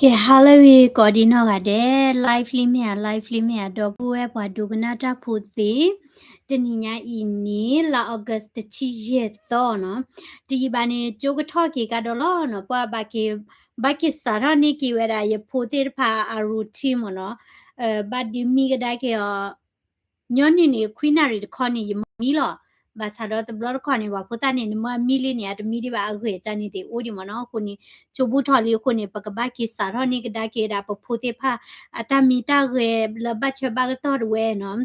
ကဲ ဟါလၢအဂ့ၤ ကိးဒံနီၢ်ဂၤဒဲး, live လံမ့ၢ်ဧါ, live လံမ့ၢ်ဧါ, ဒီပုၢ်ဝဲၢ်ပှၤဒိကနၣ်တၢ်ဖိသ့ၣ်, တနံၤညါအံၤန့ၣ် လါ August တဆံယဲၢ်သီနီၤ, တယံာ်ဘၣ်န့ၣ် ကၠိကထီၣ်က့ၤကဒီးလီၤနီၤ, ပှၤဘၣ်က့ၤ, ဘၣ်က့ၤစးထီၣ်န့ၢ်က့ၤဝဲဒၣ် ယဖိသ့ၣ်တဖၣ်အ routine မ့ၢ်နီၤ, ဘၣ်ဒုးမံကဒါက့ၤအီၤ ညီနုၢ်န့ၣ် ခွံနၣ်ရံၣ်တခီန့ၣ် ယမၤမံလီၤ. ဘၣ်ဆၣ်ဒီးတဘျီတခီၣ်န့ၣ် ပှၤဖိသၣ်န့ၣ် နမ့ၢ်အမံလံန့ၣ် အတမံဒံးဘၣ် အဂဲၤကန့ၣ်သ့ၣ်အိၣ်ဒံးမ့ၢ်နီၤ. အဃိန့ၣ် ကၠိဘူးထီၣ်လံအဃိန့ၣ် ပကဘၣ်က့ၤစးထီၣ်န့ၢ်ကဒါက့ၤဒၣ် ပဖိသ့ၣ်တဖၣ် အတၢ်မံတၢ်ဂဲၤလၢဘၣ်ဆၢဘၣ်ကတီၢ်တဝဲနီၤ.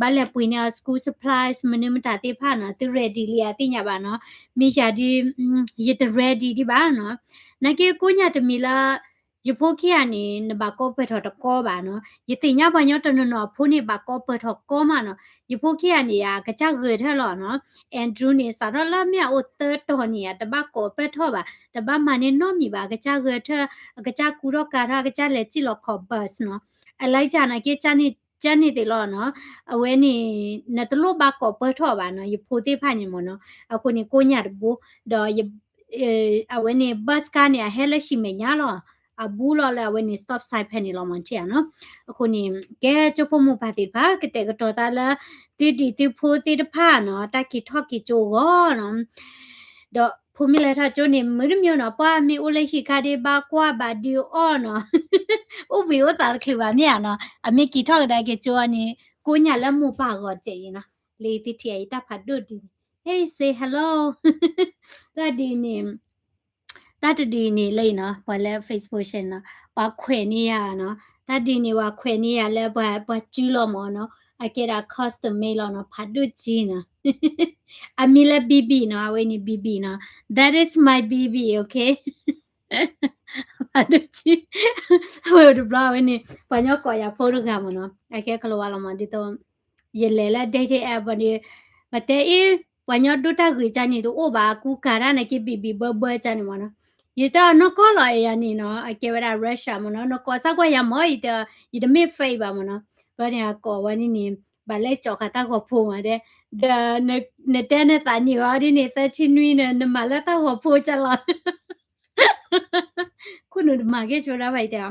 ဘၣ်လဲၤပှ့ၤန့ၢ်အီၤ school supplies မနုၤမတၤသ့ၣ်တဖၣ်နီၤ, သု ready လံအသ့ၣ်ညါဘၣ်နီၤ. မ့ၢ်ယၤဒုး ယတ ready ဒံးဘၣ်နီၤ. နာ်က့ကိးညၣ်တမံၤလၢ ယဖိခံဂၤန့ၣ် နဘၣ်ကိးပၢၢ်ထီၣ်တကိးဘၣ်နီၤ. ယသ့ၣ်ညါပှၤကညီတနီၤနီၤအဖိန့ၣ် ဘၣ်ကိးပၢၢ်ထီၣ်ကိးမးနီၤ. ယဖိခံဂၤန့ၣ် အကစၢ်ဂဲၤထၢၣ်လီၤနီၤ. Andrew န့ၣ် စးထီၣ်လၢမ့ၢ်အအိၣ်သၢတီၤန့ၣ် အတဘၣ်ကိးပၢၢ်ထီၣ်ဘၣ်, တဘၣ်မၤန့ၢ်နီတမံၤဘၣ်, အကစၢ်ဂဲၤထၢၣ်, အကစၢ်ကူထီၣ်ကၤထီၣ်, အကစၢ်လဲၤစံၣ်လီၤခီၣ် bus နီၤ. အလဲကၢ်နာ်က့ ကန့ၣ်သ့ၣ်လီၤနီၤ. အဝဲန့ၣ် နတလိၣ်ဘၣ်ကိးပၢၢ်ထီၣ်ဘၣ်နီၤ, ယဖိသ့ၣ်တဖၣ်န့ၣ်မ့ၢ်နီၤ. အဃိန့ၣ် ကိးညၣ်တဘိ, ဒီး အဝဲန့ၣ် bus ခါန့ၣ် အဟဲလၢဟံၣ်မဲာ်ညါလီၤ. အဘူးလီၤလၢအဝဲန့ၣ် stop sign ဖဲန့ၣ်လီၤမ့ၢ်ထံၣ်ဧါနီၤ. အဃိန့ၣ် ကဲကၠိဖိမိၢ်ပၢ်သ့ၣ်တဖၣ် ကတဲာ်ကတီၤသးလၢ သုဒံၣ်သုဖိသ့ၣ်တဖၣ်နီၤ, တၢ်က့ၤထီၣ်က့ၤကၠိအဂီၢ်နီၤ. ဒီးဖိမ့ၢ်လဲၤထီၣ်ကၠိန့ၣ် မုာ်တမံၤနီၤ, ပှၤမ့ၢ်အိၣ်လၢဟံၣ်ခါဒ် ဘၣ်ကွၢ်ဘၣ်ဒုးအီၣ်နီၤ. အိၣ်ဘှံးအိၣ်သါတချုးဘၣ်မ့ၢ်ဧါနီၤ. အမ့ၢ်က့ၤထီၣ်ကဒါက့ၤကၠိအီၤန့ၣ် ကိးညၣ်လၢမိၢ်ပၢ်အဂီၢ်စဲးအံၤနီၤ. လၢသုထံၣ်အံၤတၢ်ဖးဒိၣ်ဒ်န့ၣ် Hey, say hello. တၢ်ဒ်န့ၣ်, တၢ်တဒ်န့ၣ်လၢအံၤနီၤ, ပှၤလၢ Facebook ရှဲနီၤ, ပှၤခွဲးန့ၢ်ယၤနီၤ. တၢ်ဒ်န့ၣ် ပှၤခွဲးန့ၢ်ယၤလၢပှၤ, ပှၤစုလီၤမ့ၢ်နီၤ. အကဲဒၣ် custom made လီၤနီၤ, ဖးဒိၣ်ကံနီၤ. အမံၤလၢ BB နီၤ, အဝဲန့ၣ် BB နီၤ. That is my BB, okay? ဖးဒိၣ်ကံ, အဝဲတဘျီအဝဲန့ၣ် ပှၤညီကိးယၤဖိတဂၤမ့ၢ်နီၤ, အကဲကလၤဝါလီၤမ့ၢ် ဒ်သိး ယလဲၤလၢ dating app ဘၣ်ဒီး ပတဲအ့ၣ် ပှၤညီဒိၣ်တၢ်ဂ့ၤကန့ၣ် တအိၣ်ဘၣ် အကူကၤတၢ်နာ်က့ ဘံၣ်ဘံၣ်ဘၢဘၢကန့ၣ်မ့ၢ်နီၤ. ယတဲအီၤ နီၢ်ကီၢ်လီၤအဲၣ်ယၤန့ၣ်နီၤ, အကဲဝဲဒၣ် Russia မ့ၢ်နီၤ, နီၢ်ကီၢ်စၢ်ကွၢ်ယၤမ့ၢ် ယတဲ, ယတမ့ၢ် fake ဘၣ်မ့ၢ်နီၤ. ဘၣ်န့ၣ်အကိးဝဲန့ၣ်န့ၣ် ဘၣ်လဲၤကၠီၤဃာ်တၢ်ဂီၤဖိမ့ၢ်ဒီး, ဒီးနတဲနသးနံၣ်ဝဲဒ်န့ၣ် သၢဆံနွံန့ၣ် နမၤလၢတၢ်ဂီၤဖိကလီၤ ခိၣ်နူာ်တမၤဂ့ၤဆိဒၣ်ဘၣ် ယတဲ,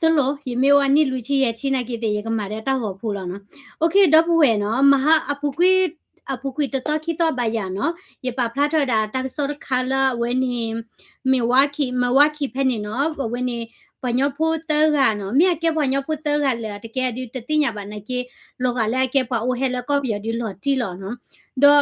တလိၣ် ယမ့ၢ်အိၣ်အနံၣ်လွံၢ်ဆံယဲၢ်ဆံနာ်က့သ့ၣ် ယကမၤဒီးတၢ်ဂီၤဖိလီၤနီၤ. Okay ဒီပုၢ်ဝဲၢ်နီၤ, မဟါအပူၤကွံာ်, အပူၤကွံာ်တသီခံသီဘၣ်ယၤနီၤ, ယပာ်ဖျါထီၣ်ဝဲဒၣ်တၢ်ကစီၣ်တခါလၢအဝဲန့ၣ် Milwaukee, Milwaukee ဖဲန့ၣ်နီၤ, အဝဲန့ၣ် ပှၤညီဖိသၢဂၤနီၤ, မ့ၢ်အကဲပှၤညီဖိသၢဂၤလၢာ် အတကဲအဒုးတသ့ၣ်ညါဘၣ်နာ်က့, လီၤဂာ်လၢအကဲပှၤအိၣ်ဟဲလၢကီၢ်ပယီၤဒုးလီၤတံၢ်လီၤနီၤ. ဒီး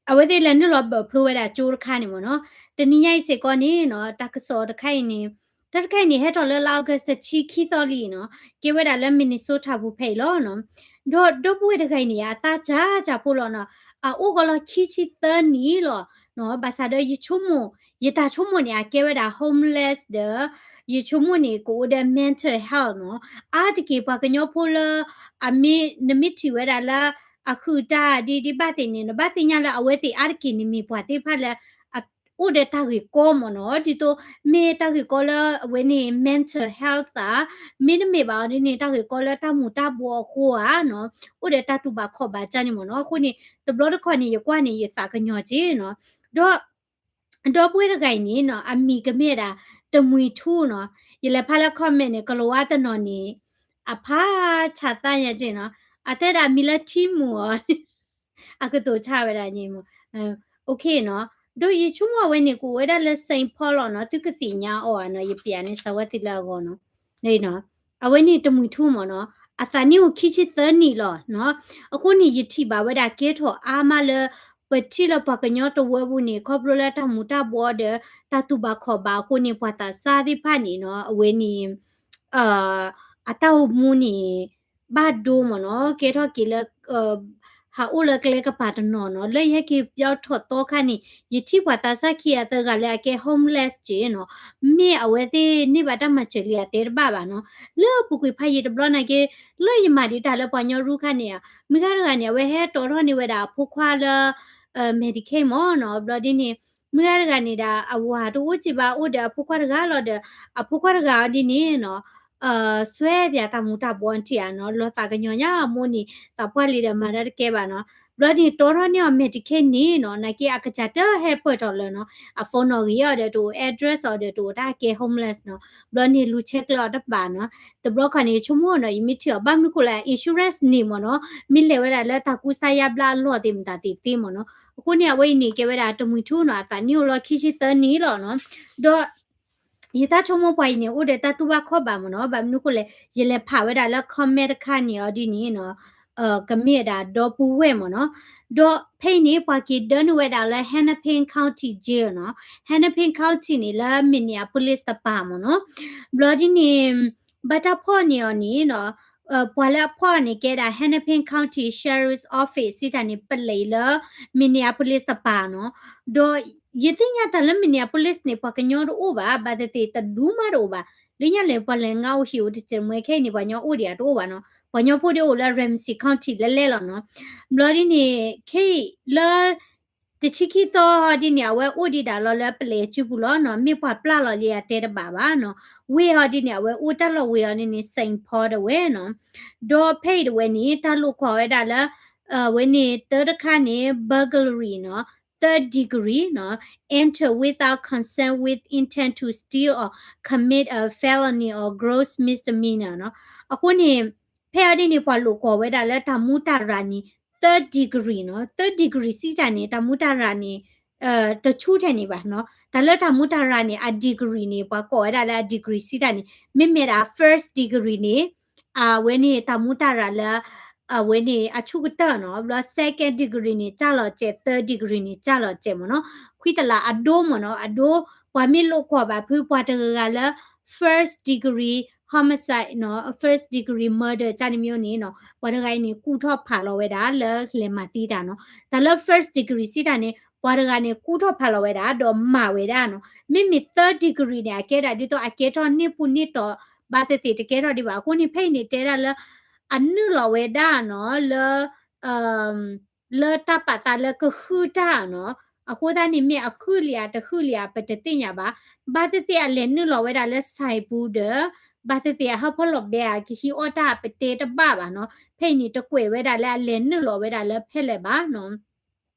အဝဲသ့ၣ်လဲၤနုာ်လီၤဘၢၣ်ဖျိဝဲဒၣ်ကၠိတခါန့ၣ်မ့ၢ်နီၤ. တနံၤညါအံၤစ့ၢ်ကီးန့ၣ်နီၤ, တၢ်ကစီၣ်တခါအံၤန့ၣ်, တၢ်တခါအံၤန့ၣ် ဟဲထီၣ်လၢလါ August တဆံခံသီလံနီၤ, ကဲဝဲဒၣ်လၢ Minnesota ပူၤဖဲအံၤလီၤနီၤ. ဒီးဒီပုၢ်ဝဲၢ်တဂၤအံၤန့ၣ် အသးစၢ်စၢ်ဖိလီၤနီၤ, အအိၣ်ကီးလီၤခံဆံသၢနံၣ်လီၤနီၤ. ဘၣ်ဆၣ်ဒီးယဆိကမိၣ်, ယတၢ်ဆိကမိၣ်န့ၣ် အကဲဝဲဒၣ် homeless ဒီး ယဆိကမိၣ်န့ၣ် ကအိၣ်ဒီး mental health နီၤ. အါတက့ၢ်ပှၤကညီဖိလၢ အမ့ၢ်, နမ့ၢ်ထံၣ်ဝဲဒၣ်လၢ အဃုာ်တၢ်ဒ်ဒ်ဘၣ်သ့ၣ်န့ၣ် နဘၣ်သ့ၣ်ညါလၢအဝဲသ့ၣ်အါတက့ၢ်န့ၣ်မ့ၢ်ပှၤသ့ၣ်တဖၣ်လၢ အအိၣ်ဒီးတၢ်ဂ့ၢ်ကီမ့ၢ်နီၤ. ဒ်သိးမ့ၢ်တၢ်ဂ့ၢ်ကီလၢအဝဲန့ၣ် mental health ဧါ, မ့တမ့ၢ်ဘၣ်အီၤဒ်န့ၣ် တၢ်ဂ့ၢ်ကီလၢတၢ်မူၤတၢ်ဘှီးအဃိဧါနီၤ, အိၣ်ဒီးတၢ်တူၢ်ဘၣ်ခီၣ်ဘၣ်ကန့ၣ်မ့ၢ်နီၤ. အဃိန့ၣ် တဘျီတခီၣ်န့ၣ် ယကွၢ်န့ၣ် ယသးကညီၤက့နီၤ. ဒီး ဒီပုၢ်ဝဲၢ်တဂၤအံၤန့ၣ်နီၤ, အမံၤကမ့ၢ်ဒၣ် တမှံၤထူနီၤ. ယလဲၤဖးလၢ comment န့ၣ် ကလၤဝါတနီၤန့ၣ် အဖးဆးသးညါက့နီၤ. အတဲဒၣ်အမံၤလၢထံမူၤအီၤ အကတိၤဆါဝဲဒၣ်န့ၣ်မ့ၢ်, okay နီၤ. ဒီးယဆိကမိၣ်အဝဲန့ၣ် ကအိၣ်ဝဲဒၣ်လၢ Saint Paul လီၤနီၤ, သုကသ့ၣ်ညါအီၤဧါနီၤ, ယပျးန့ၢ်စၢၤဝဲသုလၢအဂီၢ်နီၤ. အဝဲန့ၣ်တမှံၤထူမ့ၢ်နီၤ, အသးနံၣ်အိၣ်ခံဆံသၢနံၣ်လီၤနီၤ. အဃိန့ၣ် ယထံၣ်ဘၣ်ဝဲဒၣ်ကဲထီၣ်အါမးလၢ ပထံၣ်လၢပှၤကညီတဝၢပူၤန့ၣ် ခီဖျိလၢတၢ်မူၤတၢ်ဘှီးဒီး တၢ်တူၢ်ဘၣ်ခီၣ်ဘၣ်အဃိန့ၣ် ပှၤသးစၢ်သ့ၣ်တဖၣ်န့ၣ်နီၤ, အဝဲန့ၣ် အတၢ်အိၣ်မူန့ၣ် ဘၣ်ဒိမ့ၢ်နီၤ, ကဲထီၣ်က့ၤလၢ ဟးအိၣ်လၢကျဲကပၤတနီၤနီၤ, လၢယဟဲက့ၤပၠီထီၣ်သီခါန့ၣ် ယထံၣ်ပှၤသးစၢ်ခံဂၤသၢဂၤလၢအကဲ homeless က့နီၤ, မ့ၢ်အဝဲသ့ၣ်န့ၢ်ဘၣ်တၢ်မၤစၢၤလံအတဲတဘၣ်ဘၣ်နီၤ. လၢအပူၤကွံာ်ဖးယံာ်တဘျီနာ်က့ လၢယမၤဒံးတၢ်လၢပှၤကညီရူၢ်ခါန့ၣ်ဧါ, မုၢ်ဂၤတဂၤန့ၣ် အဝဲဟဲတီထီၣ်န့ၢ်ဝဲဒၣ်အဖိခွါလၢ Medicaid မ့ၢ်နီၤ, ဘျီဒ်န့ၣ် မုၢ်ဂၤတဂၤန့ၣ်ဒၣ် အဝၤတအိၣ်က့ဘၣ် အိၣ်ဒီးအဖိခွါတဂၤလီၤဒီး အဖိခွါတဂၤအီၤဒ်န့ၣ်နီၤ စွဲပၠးတၢ်မူၤတၢ်ဘှီးထံၣ်ဧါနီၤ, လီၤသးကညီၤညါအမိၢ်န့ၣ် သးပှၢ်လံဒီးမၤတၢ်တကဲဘၣ်နီၤ. ဘျီန့ၣ်တီထီၣ်န့ၢ်အီၤ Medicaid န့ၣ်နီၤ, နာ်က့အကစၢ်တဟဲပၢၢ်ထီၣ်လၢၤနီၤ, အ phone နီၣ်ဂံၢ်အီၤဒီးတအိၣ်, address အီၤဒီးတအိၣ်, တၢ်ကဲ homeless နီၤ, ဘျီန့ၣ်လူၤဆဲးကျၢအီၤတဘၣ်နီၤ. တဘျီခါန့ၣ် ဆိကမိၣ်နီၤ, ယမ့ၢ်ထံၣ်အီၤ ဘၣ်မနုၤဃိလဲၣ် insurance န့ၣ်မ့ၢ်နီၤ, မ့ၢ်လဲၤဝဲဒၣ်လၢတၢ်ကူစါယါဘျါအလီၢ်သ့ၣ်မတၤသ့ၣ်သ့မ့ၢ်နီၤ. အဃိန့ၣ် အဝဲအံၤန့ၣ် ကဲဝဲဒၣ်တမှံၤထူနီၤ, အသးနံၣ်အိၣ်လီၢ်ခံဆံသၢနံၣ်လီၤနီၤ. ဒီး ယသးဆိကမိၣ်ပှၤအံၤန့ၣ် အိၣ်ဒီးတၢ်တူၢ်ဘၣ်ခီၣ်ဘၣ်မ့ၢ်နီၤ, ဘၣ်မနုၤဃိလဲၣ် ယလဲၤဖးဝဲဒၣ်လၢ comment တခါန့ၣ်အီၤဒ်န့ၣ်နီၤ, ကမ့ၢ်ဝဲဒၣ်ဒီပုၢ်ဝဲၢ်မ့ၢ်နီၤ. ဒီးဖဲအံၤန့ၣ် ပှၤက့ၤဒၢနုာ်ဝဲဒၣ်လၢ Hennepin County Jail နီၤ, Hennepin County န့ၣ်လၢ Minneapolis တပၤမ့ၢ်နီၤ. ဘျီဒ်န့ၣ် ဘၣ်တၢ်ဖီၣ်န့ၢ်အီၤန့ၣ်နီၤ, ပှၤလၢအဖီၣ်န့ၣ်ကဲဒၣ် Hennepin County Sheriff's Office စံးတၢ်န့ၣ် ပလဲၤလၢ Minneapolis တပၤနီၤ. ဒီးယသ့ၣ်ညါတၢ်လၢ Minneapolis န့ၣ် ပှၤကညီတအိၣ်ဘၣ်, ဘၣ်သ့ၣ်သ့ၣ်တဒူမးတအိၣ်ဘၣ်. လၢညါလဲၣ် ပှၤလဲၤငါအိၣ်ဟံၣ်အိၣ်တစဲးမွဲခဲအံၤန့ၣ် ပှၤကညီအိၣ်ဒံးဧါတအိၣ်ဘၣ်နီၤ. ပှၤကညီဖိဒ်အိၣ်လၢ Ramsey County လဲၤလဲၤလီၤနီၤ. ဘျီဒ်န့ၣ် ခဲအံၤလၢ တဆံခံသီဟီဒ်န့ၣ် အဝဲအိၣ်ဒံးဒၣ်လီၤလၢပလဲၤစုပူၤလီၤနီၤ, မ့ၢ်ပှၤပျၢ်လီၤလံအတဲတဘၣ်ဘၣ်နီၤ. ဝ့ၢ်ဟီဒ်န့ၣ် အဝဲအိၣ်တၢ်လီၢ်ဝ့ၢ်အီၤန့ၣ်န့ၣ် Saint Paul ဒၣ်ဝဲနီၤ. ဒီးဖဲအံၤဒၣ်ဝဲန့ၣ် တၢ်လိာ်ကွီၢ်ဝဲဒၣ်လၢ အဝဲန့ၣ် တၢတခါန့ၣ် burglary နီၤ, third degree နီၤ, enter without consent with intent to steal or commit a felony or gross misdemeanor နီၤ. အဃိန့ၣ် ဖဲအံၤဒ်န့ၣ် ပှၤလိာ်ကွီၢ်ဝဲဒၣ်လၢတၢ်မူတၢ်ရၢ်န့ၣ် third degree နီၤ, third degree စံးတၢ်န့ၣ် တၢ်မူတၢ်ရၢ်န့ၣ် တဆူၣ်ထဲန့ၣ်ဘၣ်နီၤ. တၢ်လၢတၢ်မူတၢ်ရၢ်န့ၣ် အ degree န့ၣ် ပှၤကိးဝဲဒၣ်လၢအ degree စံးတၢ်န့ၣ် မ့မ့ၢ်ဒၣ် first degree န့ၣ် အဝဲန့ၣ်တၢ်မူတၢ်ရၢ်လၢ အဝဲန့ၣ်အဆူၣ်ကတၢၢ်နီၤ. ဘျီ second degree န့ၣ် ကၢ်လီၤစဲး, third degree န့ၣ် ကၢ်လီၤစဲးမ့ၢ်နီၤ. ခွံတလးအဒိမ့ၢ်နီၤ, အဒိ ပှၤမ့ၢ်လိာ်ကွီၢ်ဘၣ်ဖု ပှၤတဂၤဂၤလၢ first degree homicide နီၤ, first degree murder ကန့ၣ်မ့ၢ်န့ၣ်နီၤ, ပှၤတဂၤအံၤန့ၣ် ကူၣ်ထီၣ်ဖးလီၤဝဲဒၣ်လၢလဲၤမၤသံတၢ်နီၤ. တၢ်လၢ first degree စံးတၢ်န့ၣ် ပှၤတဂၤန့ၣ် ကူၣ်ထီၣ်ဖးလီၤဝဲဒၣ် ဒီးမၤဝဲဒၣ်နီၤ. မ့မ့ၢ် third degree န့ၣ် အကဲဒၣ်ဒ်သိးအကဲထီၣ်န့ၢ်ပူၤန့ၢ်တီၤ ဘၣ်သ့ၣ်သ့ၣ်တကဲထီၣ်ဒံးဘၣ်. အဃိန့ၣ် ဖဲအံၤန့ၣ် တဲဒၣ်လၢ အနုာ်လီၤဝဲဒၣ်နီၤ လၢ လၢတၢ်ပာ်သးလၢကဟုၣ်တၢ်နီၤ. အဃိသတးန့ၣ် မ့ၢ်အဟုၣ်လံဧါ တဟုၣ်လံဧါ ပတသ့ၣ်ညါဘၣ်. ဘၣ်သ့ၣ်သ့ၣ်အလဲၤနုာ်လီၤဝဲဒၣ်လၢ Saint Paul ဒီး ဘၣ်သ့ၣ်သ့ၣ်အဟၢဖၢလီၤဘဲဧါ ကဟံးအီၣ်တၢ် ပတဲတဘၣ်ဘၣ်နီၤ. ဖဲအံၤန့ၣ် တကွဲးဝဲဒၣ်လၢအလဲၤနုာ်လီၤဝဲဒၣ်လၢဖဲလဲၣ်ဘၣ်နီၤ.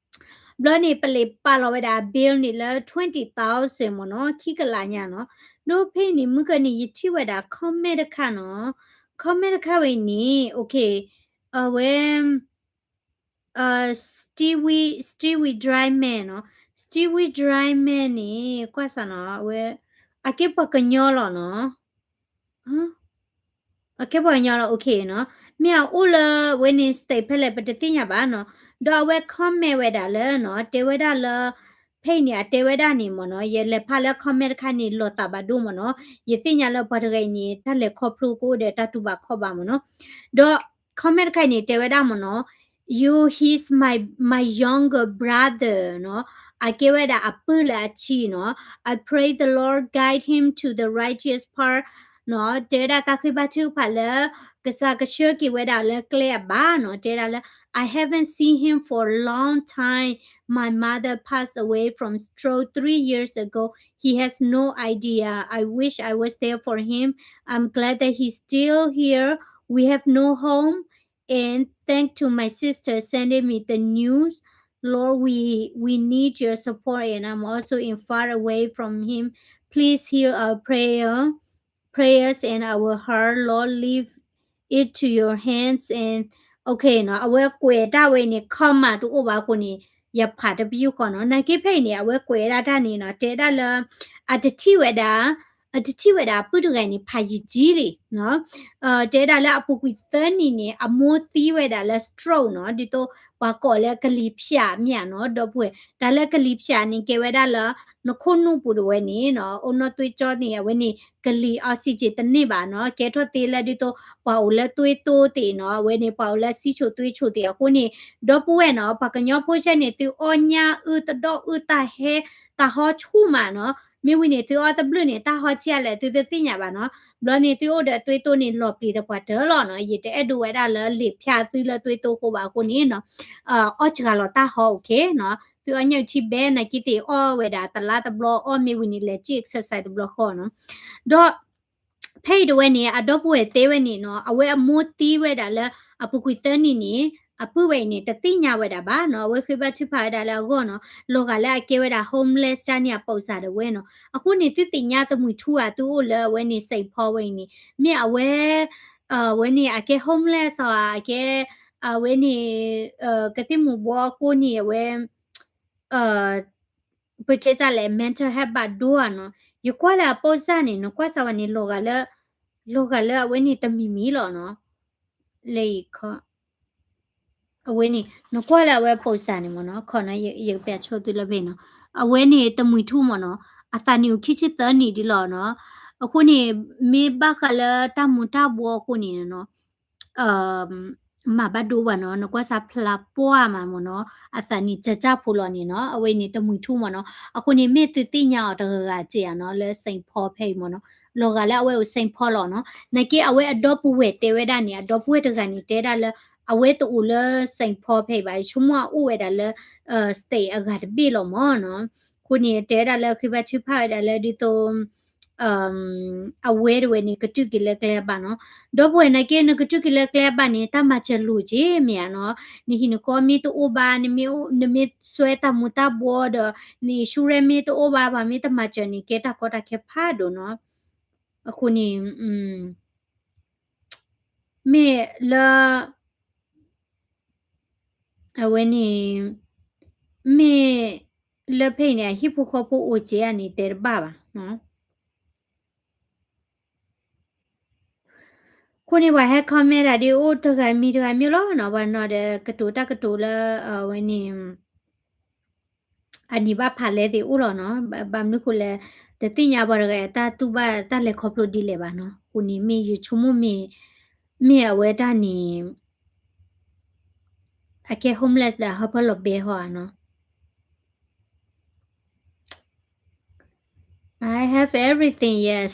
ဘျီန့ၣ် ပလံာ်ပာ်လီၤဝဲဒၣ် bail န့ၣ်လၢ twenty thousand မ့ၢ်နီၤ, ခံကလးညါနီၤ. ဒီးဖဲအံၤန့ၣ် မုၢ်ကနံၤ ယထံၣ်ဝဲဒၣ် comment တခါနီၤ, comment တခါဝဲန့ၣ် okay, အဝဲ Stewie, Stewie Dry Man နီၤ, Stewie Dry Man န့ၣ် ကွၢ်စၢ်နီၤ, အဝဲ အကဲပှၤကညီလီၤနီၤ. အကဲပှၤကညီလီၤ okay နီၤ. မ့ၢ်အအိၣ်လၢဝဲန့ၣ် state ဖဲလဲၣ် ပတသ့ၣ်ညါဘၣ်နီၤ. ဒီးအဝဲ comment ဝဲဒၣ်လၢနီၤ, တဲဝဲဒၣ်လၢ ဖဲအံၤန့ၣ် အတဲဝဲဒၣ်န့ၣ်မ့ၢ်နီၤ, ယလဲၤဖးလၢ comment တခါန့ၣ် လီၤသးဘၣ်ဒိမ့ၢ်နီၤ. ယသ့ၣ်ညါလၢပှၤတဂၤအံၤန့ၣ် တၢ်လဲၤခီဖျိကအိၣ်ဒီးတၢ်တူၢ်ဘၣ်ခီၣ်ဘၣ်မ့ၢ်နီၤ. ဒီး comment တခါအံၤန့ၣ် တဲဝဲဒၣ်မ့ၢ်နီၤ, You, he's my, my younger brother နီၤ, အကဲဝဲဒၣ်အပုၢ်လၢအဆံးနီၤ. I pray the Lord guide him to the righteous path နီၤ, တဲဝဲဒၣ်သးဃ့ဘါထုကဖၣ်လၢ ကစၢ်ကဆှၢက့ၤဝဲဒၣ်လၢကျဲအဘၣ်နီၤ. တဲဒၣ်လၢ I haven't seen him for a long time. My mother passed away from stroke three years ago. He has no idea. I wish I was there for him. I'm glad that he's still here. We have no home. And thank to my sister sending me the news. Lord, we, we need your support, and I'm also in far away from him. Please hear our prayer, prayers and our heart. Lord, leave it to your hands and okay နီၤ, အဝဲကွဲးတၢ်ဝဲန့ၣ် comment တအိၣ်ဘၣ်အဃိန့ၣ် ယဖးတပယူာ်ဃီနီၤ. နာ်က့ဖဲအံၤန့ၣ် အဝဲကွဲးဒၣ်တၢ်န့ၣ်နီၤ, တဲဒၣ်လၢ အတထံၣ်ဝဲဒၣ် အတထံၣ်ဝဲဒၣ်အပုၢ်တဂၤန့ၣ် ဖးယံာ်ယံာ်လံနီၤ. တဲဒၣ်လၢအပူၤကွံာ်သၢနံၣ်န့ၣ် အမိၢ်သံဝဲဒၣ်လၢ stroke နီၤ, ဒ်သိးပှၤကိးလၢကလံၤဖၠးမ့ၢ်ဧါနီၤ, ဒီပုၢ်ဝဲၢ်. တၢ်လၢကလံၤဖၠးန့ၣ် ကဲဝဲဒၣ်လၢ နခိၣ်နူာ်ပူၤတဝဲန့ၣ်နီၤ, အိၣ်နီၢ်သွေးကြောန့ၣ် အဝဲန့ၣ် ကလံၤ oxygen တန့ၢ်ဘၣ်နီၤ, ကဲထီၣ်သ့လၢဒ်သိး ပှၤအိၣ်လၢသွေးတိုးသ့ၣ်နီၤ, အဝဲန့ၣ် ပှၤအိၣ်လၢစံၣ်စိၤသွေးစိၤသ့ၣ်အဃိန့ၣ်, ဒီပုၢ်ဝဲၢ်နီၤ, ပှၤကညီဖိဆဲန့ၣ် သုအီၣ်ညၣ်အုၣ်တဒီးအုၣ်တၢ်ဟဲ တၢ်ဟီဆူၣ်မးနီၤ, မ့ၢ်ဝံၤန့ၣ် သုအီၣ်တဘျုးန့ၣ် တၢ်ဟီဆံးအါလဲၣ် သုတသ့ၣ်ညါဘၣ်နီၤ, ဘျီန့ၣ် သုအိၣ်ဒီးသွေးတိုးန့ၣ် လီၤပျံၤသပှၢ်တၢၢ်လီၤနီၤ, ယတအဲၣ်ဒိးဝဲဒၣ်လၢလံာ်ဖၠးသုလၢသွေးတိုးအဃိဘၣ်အဃိန့ၣ်နီၤ, အီၣ်စှၤလီၤတၢ်ဟီ okay နီၤ, သုအီၣ်ညၣ်အုၣ်ထံဘဲ နာ်က့သ့ၣ်အီၣ်ဝဲဒၣ်တလါတဘျီ အီၣ်မ့ၢ်ဝံၤန့ၣ် လဲၤက့ၤ exercise တဘျီဃီနီၤ, ဒီး ဖဲအံၤတဝဲန့ၣ် အဒီပုၢ်ဝဲၢ်သ့ဝဲန့ၣ်နီၤ, အဝဲအမိၢ်သံဝဲဒၣ်လၢအပူၤကွံာ်သၢနံၣ်န့ၣ် အပုၢ်ဝဲအံၤန့ၣ် တသ့ၣ်ညါဝဲဒၣ်ဘၣ်နီၤ, အဝဲဃ့ဘါထုကဖၣ်ဝဲဒၣ်လၢအဂီၢ်နီၤ, လီၤဂာ်လၢအကဲဝဲဒၣ် homeless တၢ်န့ၣ်အပိစၢ်ဒၣ်ဝဲနီၤ, အဃိန့ၣ် သုသ့ၣ်ညါတမှံၤထူဧါ သုအိၣ်လၢအဝဲန့ၣ် Saint Paul ဝဲအံၤန့ၣ်, မ့ၢ်အဝဲ အဝဲန့ၣ် အကဲ homeless ဧါ, အကဲ အဝဲန့ၣ် ကသံၣ်မူၤဘှီအဃိန့ၣ် အဝဲ ပတဲတၢ်လဲၣ် mental health ဘၣ်ဒိဧါနီၤ, ယကွၢ်လၢအပိစၢ်န့ၣ် နကွၢ်စၢ်ဝဲန့ၣ် လီၤဂာ်လၢ လီၤဂာ်လၢအဝဲန့ၣ်တမံၤမံၤလီၤနီၤ, လၢ အဝဲန့ၣ် နကွၢ်လၢအဝဲပိစၢ်န့ၣ်မ့ၢ်နီၤ, ခီနီၤ ယကပျးဆိသုလၢဖဲနီၤ, အဝဲန့ၣ်တမှံၤထူမ့ၢ်နီၤ, အသးနံၣ်အိၣ်ခံဆံသၢနံၣ်ဒ်လီၤနီၤ, အဃိန့ၣ် မ့ၢ်ဘၣ်ဃးလၢတၢ်မူၤတၢ်ဘှီအဃိန့ၣ်နီၤ မၤဘၣ်ဒိဘၣ်နီၤ, နကွၢ်စၢ်ဖျါပှၢ်မးမ့ၢ်နီၤ, အသးနံၣ်ကၠၢ်ကၠၢ်ဖိလီၤန့ၣ်နီၤ, အဝဲန့ၣ်တမှံၤထူမ့ၢ်နီၤ, အဃိန့ၣ် မ့ၢ်သုသ့ၣ်ညါအီၤတဂၤဂၤစ့ၢ်ဧါနီၤ, လၢ Saint Paul ဖဲအံၤမ့ၢ်နီၤ, လီၤဂာ်လၢအဝဲအိၣ် Saint Paul လီၤနီၤ, နာ်က့အဝဲအဒီပုၢ်ဝဲၢ်တဲဝဲဒၣ်န့ၣ်, အဒီပုၢ်ဝဲၢ်တဂၤန့ၣ် တဲဒၣ်လၢ အဝဲတအိၣ်လၢ Saint Paul ဖဲအံၤဘၣ်, ဆိကမိၣ်အအိၣ်ဝဲဒၣ်လၢ state အဂၤတဘ့ၣ်လီၤမ့ၢ်နီၤ, အဃိန့ၣ် တဲဝဲဒၣ်လၢဃ့ဘါထုကဖၣ်ဝဲဒၣ်လၢဒ်သိး အဝဲတဝဲန့ၣ် ကတုၤက့ၤလၢကျဲအဘၣ်နီၤ, ဒီပုၢ်ဝဲၢ်နာ်က့ နကတုၤက့ၤလၢကျဲအဘၣ်န့ၣ် တၢ်မၤစၢၤလိၣ်က့ၤမ့ၢ်ဧါနီၤ, နဟံၣ်နဃီမ့ၢ်တအိၣ်ဘၣ်, နမ့ၢ် နမ့ၢ်စွဲတၢ်မူၤတၢ်ဘှီဒီး န insurance မ့ၢ်တအိၣ်ဘၣ် ပှၤမ့ၢ်တမၤစၢၤန့ၣ် ကဲတၢ်ကီတၢ်ခဲဖးဒိၣ်နီၤ, အဃိန့ၣ် မ့ၢ်လၢ အဝဲန့ၣ် မ့ၢ်လၢဖဲအံၤန့ၣ် အဟံၣ်ဖိဃီဖိအိၣ်က့ၤဧါန့ၣ် တဲတဘၣ်ဘၣ်နီၤ. အဃိန့ၣ် ပှၤဟဲ comment တၢ်ဒ်အိၣ်တဂၤမံၤတဂၤမံၤလီၤနီၤ, ပှၤနီၤဒီးကတိၤတၢ်ကတိၤလၢ အဝဲန့ၣ် အနံၤဘၣ်ဖးလဲသ့ၣ်အိၣ်လီၤနီၤ, ဘၣ်မနုၤဃိလဲၣ်, တသ့ၣ်ညါပှၤတဂၤတၢ်တူၢ်ဘၣ်တၢ်လဲၤခီဖျိဒ်လဲၣ်ဘၣ်နီၤ, အဃိန့ၣ်မ့ၢ်ယဆိကမိၣ်မ့ၢ် မ့ၢ်အဝဲတၢ်န့ၣ် အကဲ homeless ဒီးဟၢဖၢလီၤဘဲဟီဧါနီၤ. I have everything, yes.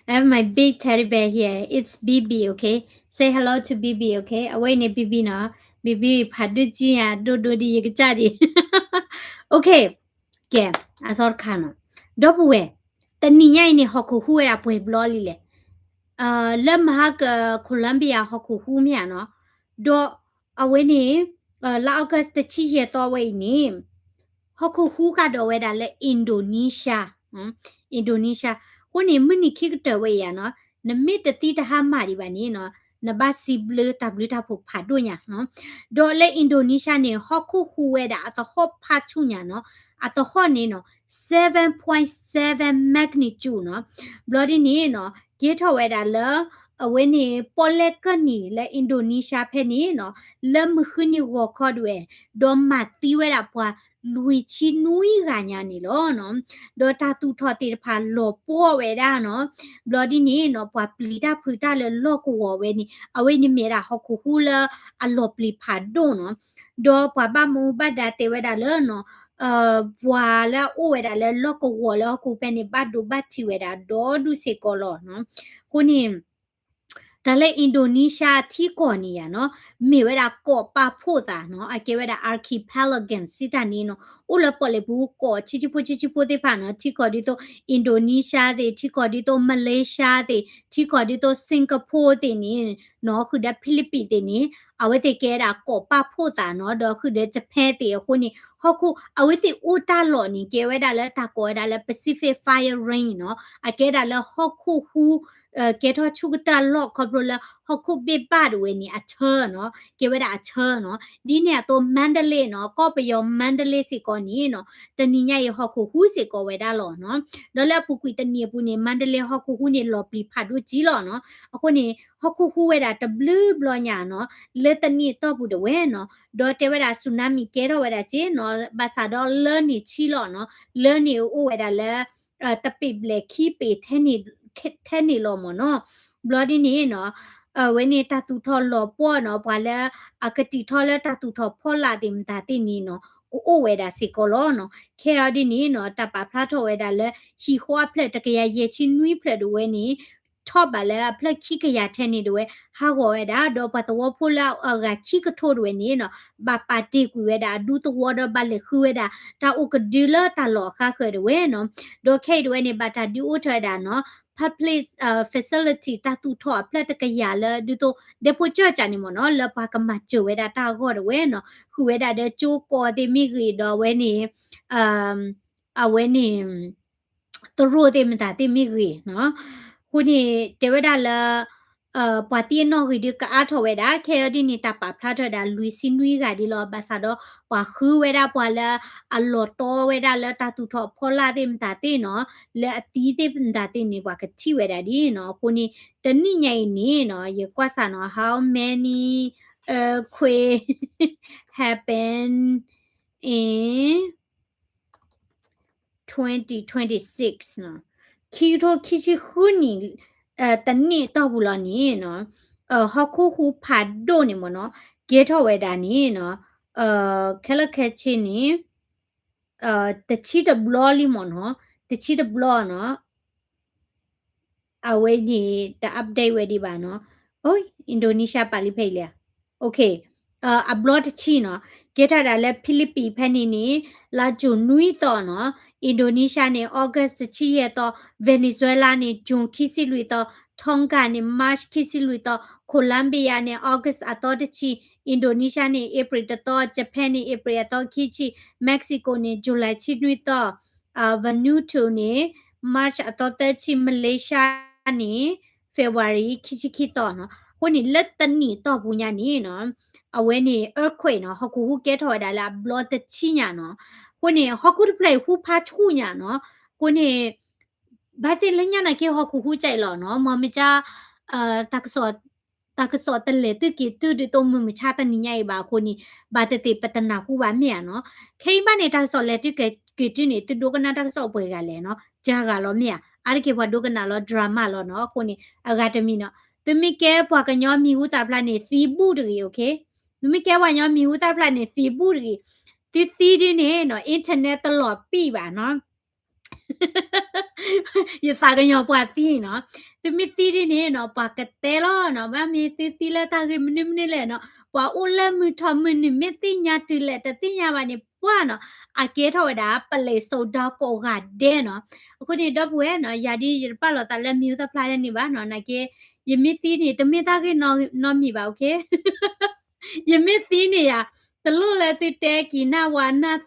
I have my big teddy bear here. It's Bibi, okay? Say hello to Bibi, okay? အဝဲအံၤန့ၣ် Bibi နီၤ. Bibi ဖးဒိၣ်ကံယၤ ဒိၣ်ဒိၣ်ဒ်ယကစၢ်ဒံး. Okay. ကဲ, အသီတခါနီၤ. ဒီပုၢ်ဝဲၢ်, တနံၤညါအံၤန့ၣ် ဟီၣ်ခိၣ်ဟူးဝဲဒၣ်ပှဲၤဘျီလံလဲၣ်. လၢမဟါက Colombia ဟီၣ်ခိၣ်ဟူးမ့ၢ်ဧါနီၤ. ဒီးအဝဲန့ၣ် လါ August တဆံယဲၢ်သီဝဲအံၤန့ၣ် ဟီၣ်ခိၣ်ဟူးကဒီးဝဲဒၣ်လၢ Indonesia, Indonesia. အဃိန့ၣ် မုၢ်နံၤခံကတၢၢ်ဝဲအံၤဧါနီၤ, နမ့ၢ်တသံတဟါမၢ်ဒံးဘၣ်န့ၣ်နီၤ, နဘၣ်စံးဘျုးတၢ်ဘျုးတၢ်ဖှိၣ်ဖးဒိၣ်ညါနီၤ. ဒီးလၢ Indonesia န့ၣ် ဟီၣ်ခိၣ်ဟူးဝဲဒၣ်အသဟီၣ်ဖးဆူၣ်ညါနီၤ, အသဟီၣ်န့ၣ်နီၤ seven point seven magnitude နီၤ. ဘျီဒ်န့ၣ်နီၤ ကဲထီၣ်ဝဲဒၣ်လၢ အဝဲန့ၣ် ပီၣ်လဲၣ်ကၢၢ်နံၤလၢ Indonesia ဖဲန့ၣ်နီၤ, လၢမုၢ်ဃုနံၤဂီၤခီဒၣ်ဝဲ, ဒီးမၤသံဝဲဒၣ်ပှၤလွံၢ်ဆံနွံဂၤညါန့ၣ်လီၤနီၤ. ဒီးတၢ်သူၣ်ထီၣ်သ့ၣ်တဖၣ်လီၤပှီၢ်ဝဲဒၣ်နီၤ. ဘျီဒ်န့ၣ်နီၤ ပှၤပျံၤတၢ်ဖုးတၢ်လၢလီၢ်ကဝီၤဝဲန့ၣ် အဝဲန့ၣ်မ့ၢ်ဒၣ်ဟီၣ်ခိၣ်ဟူးလၢအလီၤပျံၤဖးဒိၣ်နီၤ. ဒီးပှၤဘၣ်မူဘၣ်ဒါတဲဝဲဒၣ်လၢနီၤ ပှၤလၢအအိၣ်ဝဲဒၣ်လၢလီၢ်ကဝီၤလၢဟီၣ်ခိၣ်ဖဲန့ၣ် ဘၣ်ဒိဘၣ်ထံးဝဲဒၣ်ဒီဒူၣ်စ့ၢ်ကီးလီၤနီၤ. အဃိန့ၣ် တၢ်လၢ Indonesia ထံကီၢ်န့ၣ်ယါနီၤ မ့ၢ်ဝဲဒၣ်ကီးပာ်ဖှိၣ်သးနီၤ အကဲဝဲဒၣ် archipelago စံးတၢ်န့ၣ်နီၤ အိၣ်လၢပီၣ်လဲၣ်ပူၤကီးဆံးဆံးဖိဆံးဆံးဖိသ့ၣ်တဖၣ်နီၤ ထံကီၢ်ဒ်သိး Indonesia သ့ၣ် ထံကီၢ်ဒ်သိး Malaysia သ့ၣ် ထံကီၢ်ဒ်သိး Singapore သ့ၣ်န့ၣ်နီၤ ဃုာ်ဒီး Philippines သ့ၣ်န့ၣ် အဝဲသ့ၣ်ကဲဒၣ်ကီးပာ်ဖှိၣ်သးနီၤ ဒီးဃုာ်ဒီး Japan သ့ၣ်အဃိန့ၣ် ဟီၣ်ခိၣ် အဝဲသ့ၣ်အိၣ်တၢ်လီၢ်န့ၣ် ကဲဝဲဒၣ်လၢတၢ်ကိးဝဲဒၣ်လၢ Pacific Fire Ring နီၤ အကဲဒၣ်လၢဟီၣ်ခိၣ်ဟူး ကဲထီၣ်ဆူၣ်ကတၢၢ်လီၢ်ခီဖျိလၢဟီၣ်ခိၣ်ဘ့ၣ်ဘၣ်ဒၣ်ဝဲန့ၣ် အဆၢနီၤ ကဲဝဲဒၣ်အဆၢနီၤ ဒ်န့ၣ်အသိး Mandalay နီၤ ကီၢ်ပယီၤ Mandalay စ့ၢ်ကီးန့ၣ်နီၤ တနံၤညါအံၤဟီၣ်ခိၣ်ဟူးစ့ၢ်ကီးဝဲဒၣ်လီၤနီၤ ဒီးလၢအပူၤကွံာ်တနံၤအပူၤန့ၣ် Mandalay ဟီၣ်ခိၣ်ဟူးန့ၣ်လီၤပျံၤဖးဒိၣ်ကံလီၤနီၤ အဃိန့ၣ် ဟီၣ်ခိၣ်ဟူးဝဲဒၣ်တဘျုးဘျီညါနီၤ လၢတနံၣ်အတီၢ်ပူၤဒၣ်ဝဲနီၤ ဒီးတဲဝဲဒၣ် tsunami ကဲထီၣ်ဝဲဒၣ်က့နီၤ ဘၣ်ဆၣ်ဒီးလၢန့ၣ်ထံလီၤနီၤ လၢန့ၣ်အိၣ်ဝဲဒၣ်လၢ တပ့ၤဘျဲၣ်ခံပ့ၤ ထဲန့ၣ်လီၤမ့ၢ်နီၤ ဘျီဒ်န့ၣ်နီၤ အဝဲန့ၣ်တၢ်သူၣ်ထီၣ်လီၤပှီၢ်နီၤ ပှၤလၢအကတံာ်ထီၣ်လၢတၢ်သူၣ်ထီၣ်ဖီလာ်သ့ၣ်မတၤသ့ၣ်န့ၣ်နီၤ ကအိၣ်ဝဲဒၣ်စ့ၢ်ကီးလီၤနီၤ ခဲအံၤဒ်န့ၣ်နီၤ တၢ်ပာ်ဖျါထီၣ်ဝဲဒၣ်လၢ ဟံၣ်ဃီအဖျၢၣ်တကယၤယဲၢ်ဆံနွံဖျၢၣ်ဒၣ်ဝဲန့ၣ် ထီၣ်ဘးလၢအဖျၢၣ်ခံကယၤထဲန့ၣ်ဒၣ်ဝဲ ဟးဂီၤဝဲဒၣ် ဒီးပှၤသဝီဖိလၢအဂၤခံကထိဒၣ်ဝဲန့ၣ်နီၤ ဘၣ်ပာ်တ့ၢ်ကွံာ်ဝဲဒၣ်အဒူသဝီဒီးဘၣ်လဲၤဃုဝဲဒၣ် တၢ်အိၣ်ကဒုလၢတၢ်လီၢ်အဃါဃၢၤဒၣ်ဝဲနီၤ. ဒီးခဲအံၤဒၣ်ဝဲန့ၣ် ဘၣ်တၢ်ဒုးအိၣ်ထီၣ်ဝဲဒၣ်နီၤ public facility တၢ်သူၣ်ထီၣ်အဖျၢၣ်တကယၤလၢ ဒ်သိးဒဲဖိကၠၢၢ်ကၠၢ်န့ၣ်မ့ၢ်နီၤ လၢပှၤကမၤစၢၤဝဲဒၣ်တၢ်အဂီၢ်ဒၣ်ဝဲနီၤ ဃုာ်ဝဲဒၣ်ဒီးကၠိကီၢ်သ့ၣ်မ့ၢ်ဂ့ၤ ဒီးအဝဲန့ၣ် အဝဲန့ၣ် တရိၣ်သ့ၣ်မတၤသ့ၣ်မ့ၢ်ဂ့ၤနီၤ. အဃိန့ၣ် တဲဝဲဒၣ်လၢ ပှၤသံအနီၣ်ဂံၢ်ဒုးကအါထီၣ်ဝဲဒၣ် ခဲအံၤဒ်န့ၣ် တၢ်ပာ်ဖျါထီၣ်ဝဲဒၣ်လွံၢ်ဆံနွံဂၤဒ်လီၤ. ဘၣ်ဆၣ်ဒီး ပှၤဃုဝဲဒၣ်ပှၤလၢအလီၤတီဝဲဒၣ်လၢတၢ်သူၣ်ထီၣ်အဖီလာ်သ့ၣ်မတၤသ့ၣ်နီၤ လၢအသံသ့ၣ်မတၤသ့ၣ်န့ၣ် ပှၤကထံၣ်ဝဲဒၣ်ဒ်နီၤ. အဃိန့ၣ် တနံၣ်ညါအံၤန့ၣ်နီၤ ယကွၢ်စ့ၢ်နီၤ how many earthquake happen in twenty twenty-six နီၤ ခံကထိခံဆံဃုနံၣ် တနံၣ်အတီၢ်ပူၤလီၤန့ၣ်နီၤ ဟီၣ်ခိၣ်ဟူးဖးဒိၣ်န့ၣ်မ့ၢ်နီၤ ကဲထီၣ်ဝဲဒၣ်န့ၣ်နီၤ ခဲလၢာ်ခဲဆ့န့ၣ် တဆံတဘျီလံမ့ၢ်နီၤ တဆံတဘျီနီၤ အဝဲန့ၣ် တ update ဝဲဒံးဘၣ်နီၤ အိ Indonesia ပာ်လံဖဲအံၤလံ OK အဘျီတဆံနီၤ ကဲထီၣ်ဒၣ်လၢ Philippines ဖဲန့ၣ်န့ၣ် လါ June နွံသီနီၤ Indonesia န့ၣ် August တဆံယဲၢ်သီ Venezuela န့ၣ် June ခံဆံလွံၢ်သီ Tonga န့ၣ် March ခံဆံလွံၢ်သီ Colombia န့ၣ် August အသီတဆံ Indonesia န့ၣ် April တသီ Japan န့ၣ် April အသီခံဆံ Mexico န့ၣ် July ဆံနွံသီ Vanuatu န့ၣ် March အသီသၢဆံ Malaysia န့ၣ် February ခံဆံခံသီနီၤ အဃိန့ၣ်လၢတနံၣ်အတီၢ်ပူၤညါန့ၣ်နီၤ အဝဲန့ၣ် earthquake နီၤ ဟီၣ်ခိၣ်ဟူးကဲထီၣ်ဝဲဒၣ်လၢအဘျီတဆံညါနီၤ အဃိန့ၣ် ဟီၣ်ခိၣ်တဖျၢၣ်အံၤဟူးဖးဆူၣ်ညါနီၤ အဃိန့ၣ် ဘၣ်သ့ၣ်လၢညါနာ်က့ဟီၣ်ခိၣ်ဟူးကၠဲးလီၤနီၤ မ့ၢ်မ့ၢ်က တၢ်ကစီၣ်တလဲၤသုက့ၤသုဒ်သိးမုၢ်မဆါတနံၤညါအံၤဘၣ်အဃိန့ၣ် ဘၣ်သ့ၣ်သ့ၣ်ပတနၢ်ဟူဘၣ်မ့ၢ်ဧါနီၤ ခဲအံၤဘၣ်န့ၣ် တၢ်ကစီၣ်လဲၤသုက့ၤသုန့ၣ် သုဒိကနၣ်တၢ်ကစီၣ်ပှဲၤဂၤလဲၣ်နီၤ ကဂၤလီၤမ့ၢ်ဧါ အါတက့ၢ်ပှၤဒိကနၣ်လီၤ drama လီၤနီၤ အဃိန့ၣ် အဂၤတမံၤနီၤ သုမ့ၢ်ကဲပှၤကညီမံၤဟူသၣ်ဖျါန့ၣ် သံဘူၣ်တဂ့ၤ OK သုမ့ၢ်ကဲပှၤကညီမံၤဟူသၣ်ဖျါန့ၣ် သံဘူၣ်တဂ့ၤ သုသံဒ်န့ၣ်နီၤ internet တလီၤပံာ်ဘၣ်နီၤ ယသးကညီၤပှၤသံနီၤ သုမ့ၢ်သံဒ်န့ၣ်နီၤ ပှၤကတဲလီၤနီၤ ဘၣ်မ့ၢ်သုသံလၢတၢ်ဂ့ၢ်မနုၤမနုၤလဲၣ်နီၤ ပှၤအိၣ်လၢမုၢ်ထီၣ်မုၢ်နုာ်မ့ၢ်သ့ၣ်ညါတုၤလဲၣ်တသ့ၣ်ညါဘၣ်န့ၣ် ပှၢ်နီၤ အကဲထီၣ်ဝဲဒၣ် ပလဲၤစိာ်ဒီးကိးဂၤဒဲးနီၤ အဃိန့ၣ် ဒီပုၢ်ဝဲၢ်နီၤ ယၤဒ်ယတပာ်လီၤသးလၢမံၤဟူသၣ်ဖျါတန့ၢ်ဘၣ်နီၤ နာ်က့ ယမ့ၢ်သံန့ၣ် တမ့ၢ်တၢ်ဂ့ၢ်နီတမံၤဘၣ် OK ယမ့ၢ်သံန့ၣ်ယၤ တလိၣ်လၢသုတဲက့ၤနၢ်ဝါနၢ်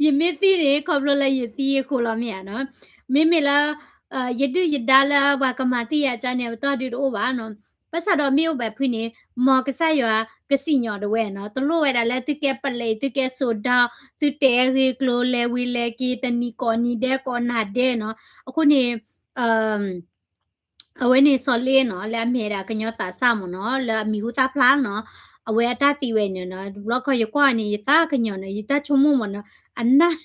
ယမ့ၢ်သံန့ၣ် ခီဖျိလၢယသံအဃိလီၤမ့ၢ်ဧါနီၤ မ့မ့ၢ်လၢ ယဒုၣ်ယဒါလၢပှၤကမၤသံယၤကါန့ၣ် အပတီၢ်ဒုးတအိၣ်ဘၣ်နီၤ ဘၣ်ဆၣ်ဒီးမ့ၢ်အိၣ်ဘၣ်ဖုန့ၣ် မ်ကစၢ်ယွၤကစံၣ်ညီၣ်ဒၣ်ဝဲနီၤ တလိၣ်ဝဲဒၣ်လၢသုကဲပလဲၤ သုကဲစိာ်ဒီး သုတဲဂ့ၤကျိၤလဲၤဝံၤလဲၤက့ၤ တနံၤကိးနံၤဒဲးကိးနၤဒဲးနီၤ အဃိန့ၣ် အဝဲန့ၣ်စီၤလ့နီၤ လၢအမ့ၢ်ဒၣ်ကညီသးစၢ်မ့ၢ်နီၤ လၢအမံၤဟူသၣ်ဖျါနီၤ အဝဲအတၢ်သံဝဲန့ၣ်နီၤ တဘျီခီယကွၢ်န့ၣ် ယသးကညီၤနီၤ ယတၢ်ဆိကမိၣ်မ့ၢ်နီၤ အနၢ်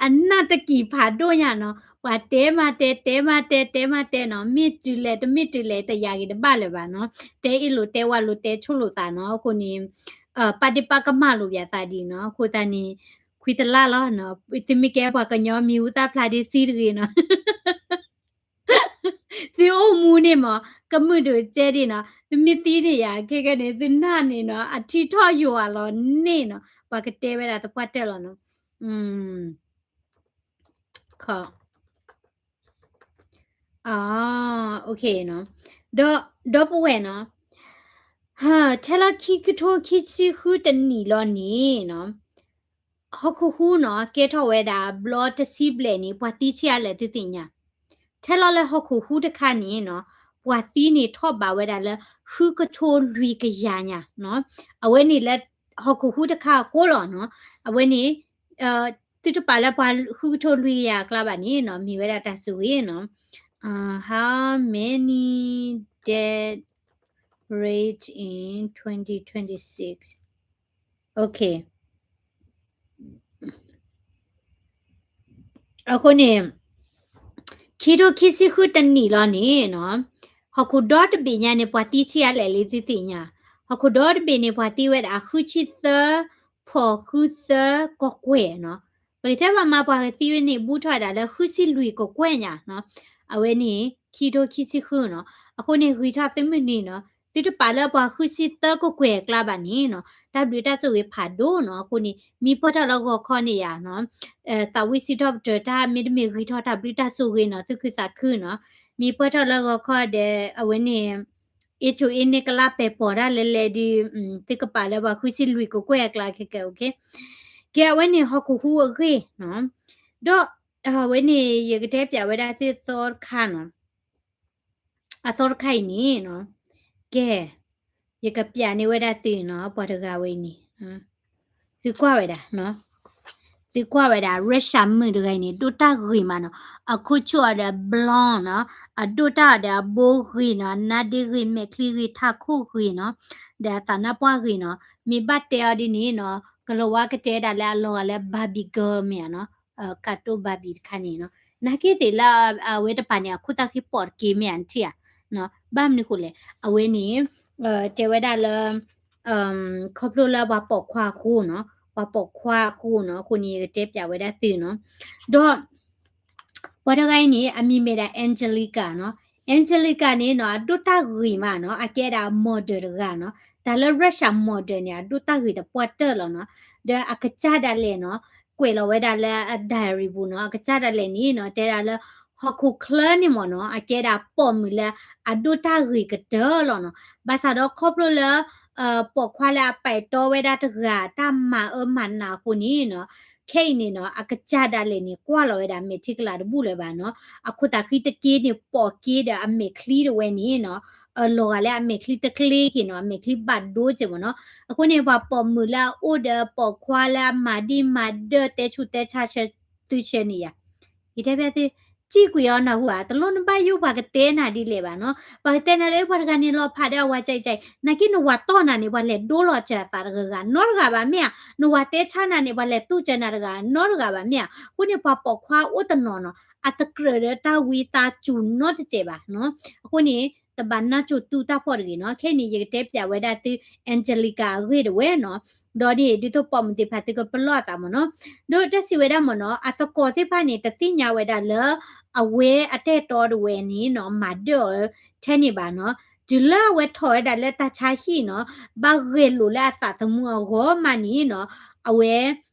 အနၢ်တကံၢ်ဖးဒိၣ်ညါနီၤ ပှၤတဲမၤတဲ တဲမၤတဲ တဲမၤတဲနီၤ မ့ၢ်တုၤလဲၣ် တမ့ၢ်တုၤလဲၣ် တယာ်ဂ့ၤတဘၣ်လၢၤဘၣ်နီၤ တဲအ့ၣ်လိာ်တဲဝဲလိာ်တဲဆိၣ်လိာ်သးနီၤ အဃိန့ၣ် ပာ်ဒ့ၣ်ပာ်ကမၣ်လိာ်ပၠးသးဒ်နီၤ အဃိသတးန့ၣ် ခွံတလၢ်လီၤနီၤ သုမ့ၢ်ကဲပှၤကညီမံၤဟူသၣ်ဖျါဒ်သံတဂ့ၤနီၤ သုအိၣ်မူန့ၣ်မ့ၢ် ကမုာ်ဒိၣ်ကဲဒ်နီၤ သုမ့ၢ်သံန့ၣ်ယၤ ခဲကဲန့ၣ် သုနၢ်န့ၣ်နီၤ အထံထီၣ်ယွၤလီၤန့ၣ်နီၤ ပှၤကတဲဝဲဒၣ်သပှၢ်တၢၢ်လီၤနီၤ OK နီၤ ဒီပုၢ်ဝဲၢ်နီၤ ထဲလီၤခံကထိခံဆံဃုတနံၣ်လီၤန့ၣ်နီၤ ဟီၣ်ခိၣ်ဟူးနီၤ ကဲထီၣ်ဝဲဒၣ်ဘျီတဆံဘျဲၣ်န့ၣ် ပှၤသံဆံးအါလဲၣ်သုသ့ၣ်ညါ ထဲလီၤလၢဟီၣ်ခိၣ်ဟူးတခါန့ၣ်နီၤ ပှၤသံန့ၣ်ထီၣ်ဘးဝဲဒၣ်လၢ ဃုကထိလွံၢ်ကယၤညါနီၤ အဝဲန့ၣ်လၢ ဟီၣ်ခိၣ်ဟူးတခါအဃိလီၤနီၤ အဝဲန့ၣ် သုတပာ်လၢပှၤဃုကထိလွံၢ်ကယၤအကျါဘၣ်န့ၣ်နီၤ မ့ၢ်ဝဲဒၣ်တၢ်ဆိၣ်ဂ့ၤနီၤ how many death rate in twenty twenty-six OK အဃိန့ၣ် ခံထိခံဆံဃုတနံၣ်လီၤန့ၣ်နီၤ ဟီၣ်ခိၣ်ဒီတဘ့ၣ်ညါန့ၣ် ပှၤသံဆံးအါလဲၣ်လံသုသ့ၣ်ညါ ဟီၣ်ခိၣ်ဒီတဘ့ၣ်န့ၣ် ပှၤသံဝဲဒၣ်ဃုဆံသၢ ဖီၣ်ဃုသၢကီၢ်ကွဲၢ်နီၤ ပကတဲဘၣ်မး ပှၤကသံဝဲန့ၣ် ဘူးထီၣ်ဝဲဒၣ်လၢ ဃုဆံလွံၢ်ကကွဲၢ်ညါနီၤ, အဝဲန့ၣ် ခံထိခံဆံဃုနီၤ, အဃိန့ၣ် ဂံၢ်ထီၣ်သုမုၢ်နံၤနီၤ, သုတပာ်လၢပှၤဃုဆံသၢကကွဲၢ်အကျါဘၣ်န့ၣ်နီၤ, တၢ်ဘျုးတၢ်ဆိၣ်ဂ့ၤဖးဒိၣ်နီၤ, အဃိန့ၣ် မ့ၢ်ပၢၢ်ထီၣ်လၢဂီၤခီန့ၣ်ယါနီၤ, သးဝံၣ်စံးထီၣ်ပတြၢၤတၢ် မ့တမ့ၢ်ဂံၢ်ထီၣ်တၢ်ဘျုးတၢ်ဆိၣ်ဂ့ၤနီၤ, သုခုသးခုနီၤ, မ့ၢ်ပၢၢ်ထီၣ်လၢဂီၤခီဒီး အဝဲန့ၣ် အ့ၣ်ဆိၣ်အ့ၣ်န့ၣ်ကလါပဲာ်ပီၤတၢ်လဲၤလဲၤဒီး သုကပာ်လၢပှၤဃုဆံလွံၢ်ကကွဲၢ်အကျါခဲကဲ okay, ကဲ အဝဲန့ၣ်ဟီၣ်ခိၣ်ဟူးအဂ့ၢ်နီၤ, ဒီး အဝဲန့ၣ် ယကတဲပျးဝဲဒၣ်သုအသီတခါနီၤ, အသီတခါအံၤန့ၣ်နီၤ, ကဲ ယကပျးန့ၢ်ဝဲဒၣ်သုနီၤ, ပှၤတဂၤဝဲအံၤန့ၣ် သုကွၢ်ဝဲဒၣ်နီၤ, သုကွၢ်ဝဲဒၣ် Russia မုၣ်တဂၤအံၤန့ၣ် ဒိၣ်တၢ်ဂ့ၤမးနီၤ, အခိၣ်ဆူၣ်အီၤဒီး blonde နီၤ, အဒိၣ်တၢ်အီၤဒီးအဘိဂ့ၤနီၤ, အနါဒ့ဂ့ၤ, မဲာ်ချံဂ့ၤ, ထးခိၣ်ဂ့ၤနီၤ, ဒီးအသးနါပှၢ်ဂ့ၤနီၤ, မ့ၢ်ဘၣ်တဲအီၤဒ်န့ၣ်နီၤ, ကလီၤဝါကတဲဒၣ်လၢအလီၤဂာ်လၢ Barbie girl မ့ၢ်ဧါနီၤ, ကၢ်တိၢ် Barbie တခါန့ၣ်နီၤ, နာ်က့သ့ၣ်လၢအဝဲတပၤန့ၣ် အခိၣ်သၣ်ဃံပိာ်တက့ၢ်မ့ၢ်ဧါ နထံၣ်ဧါ, ဘၣ်မနုၤဃိလဲၣ်, အဝဲန့ၣ် တဲဝဲဒၣ်လၢ ခီဖျိလၢပှၤပိာ်ခွါအဃိနီၤ, ပှၤပိာ်ခွါအဃိနီၤ, အဃိန့ၣ် ယကတဲပျးဝဲဒၣ်သုနီၤ, ဒီး ပှၤတဂၤအံၤန့ၣ် အမံၤမ့ၢ်ဒၣ် Angelica နီၤ, Angelica န့ၣ်နီၤ အဒိၣ်တၢ်ဂ့ၤမးနီၤ, အကဲဒၣ် model တဂၤနီၤ, တၢ်လၢ Russia model န့ၣ် အဒိၣ်တၢ်ဂ့ၤသပှၢ်တၢၢ်လီၤနီၤ, ဒီးအကစၢ်ဒၣ်လဲာ်နီၤ, ကွဲးလီၤဝဲဒၣ်လၢအ diary ပူၤနီၤ, အကစၢ်ဒၣ်လဲာ်န့ၣ်နီၤ တဲဒၣ်လၢ ဟီၣ်ခိၣ်ချၢန့ၣ်မ့ၢ်နီၤ အကဲဒၣ်ပိာ်မုၣ်လၢအဒိၣ်တၢ်ဂ့ၤကတၢၢ်လီၤနီၤ, ဘၣ်ဆၣ်ဒီးခီဖျိလၢ ပိာ်ခွါလၢအပာ်တီဝဲဒၣ်တဂၤ တၢ်မၤအၢမၤနးအဃိန့ၣ်နီၤ, ခဲအံၤန့ၣ်နီၤ အကစၢ်ဒၣ်လဲာ်န့ၣ် ကွၢ်လီၤဝဲဒၣ်မဲာ်ထံကလၤတဘူၣ်လၢၤဘၣ်နီၤ, အခိၣ်သးဃံတက့ၢ်န့ၣ် ပိာ်က့ၤဒီးအမဲာ်ချံတဝဲန့ၣ်နီၤ, လီၤဂာ်လၢအမဲာ်ချံတကျ့က့ၤနီၤ, အမဲာ်ချံဘၣ်ဒိက့ၤမ့ၢ်နီၤ, အဃိန့ၣ် ပှၤပိာ်မုၣ်လၢအအိၣ်ဒီးပိာ်ခွါလၢအမၤဒံၣ်မၤဒၢၣ် တဲဆူၣ်တဲဆါဆၢသုဆၢန့ၣ်ယါ ယတဲဖဲသု စံၣ်ကွံာ်အီၤနၢ်ဟူဧါ, တလိၣ်နဘၣ်ယိၣ်ပှၤကတဲနၤဒ်လဲၣ်ဘၣ်နီၤ, ပှၤကတဲနၤလၢပှၤတဂၤန့ၣ်လီၤဖးဒီးအဝၤကအံၤကအံၤ, နာ်က့နဝၤတီၢ်နၤန့ၣ် ပှၤလဲၤဒိလီၤစၢၤအသးတဂၤဂၤနီတဂၤဘၣ်မ့ၢ်ဧါ, နဝၤတဲဆါနၤန့ၣ် ပှၤလဲၤတူၢ်စၢၤနၤတဂၤနီတဂၤဘၣ်မ့ၢ်ဧါ, အဃိန့ၣ်ပှၤပိာ်ခွါအိၣ်တနီၤနီၤ အတကြၢးဒီးတၢ်ဝံသးစူၤနီတစဲးဘၣ်နီၤ, အဃိန့ၣ် တဘၣ်နၢ်စိၤတူၢ်တၢ်ဖီၣ်တဂ့ၤနီၤ, ခဲအံၤန့ၣ် ယကတဲပျးဝဲဒၣ်သု Angelica အဂ့ၢ်တဝဲနီၤ, ဒီးဒ်ဒ်သိးပိာ်မုၣ်သ့ၣ်တဖၣ်သုကပလီၢ်အသးမ့ၢ်နီၤ, ဒီးတၢ်စံးဝဲဒၣ်မ့ၢ်နီၤ အသကိးသ့ၣ်တဖၣ်န့ၣ် တသ့ၣ်ညါဝဲဒၣ်လၢ အဝဲအတၢ်အဲၣ်တီတဝဲန့ၣ်နီၤ မၤဒၢၣ်အီၤထဲန့ၣ်ဘၣ်နီၤ, တုၤလၢအဝဲထီၣ်ဝဲဒၣ်လၢတၢ်ဆါဟံၣ်နီၤ, ဘၣ်ဂဲၤလိာ်လၢအသးသမူအဂီၢ်မးန့ၣ်နီၤ, အဝဲ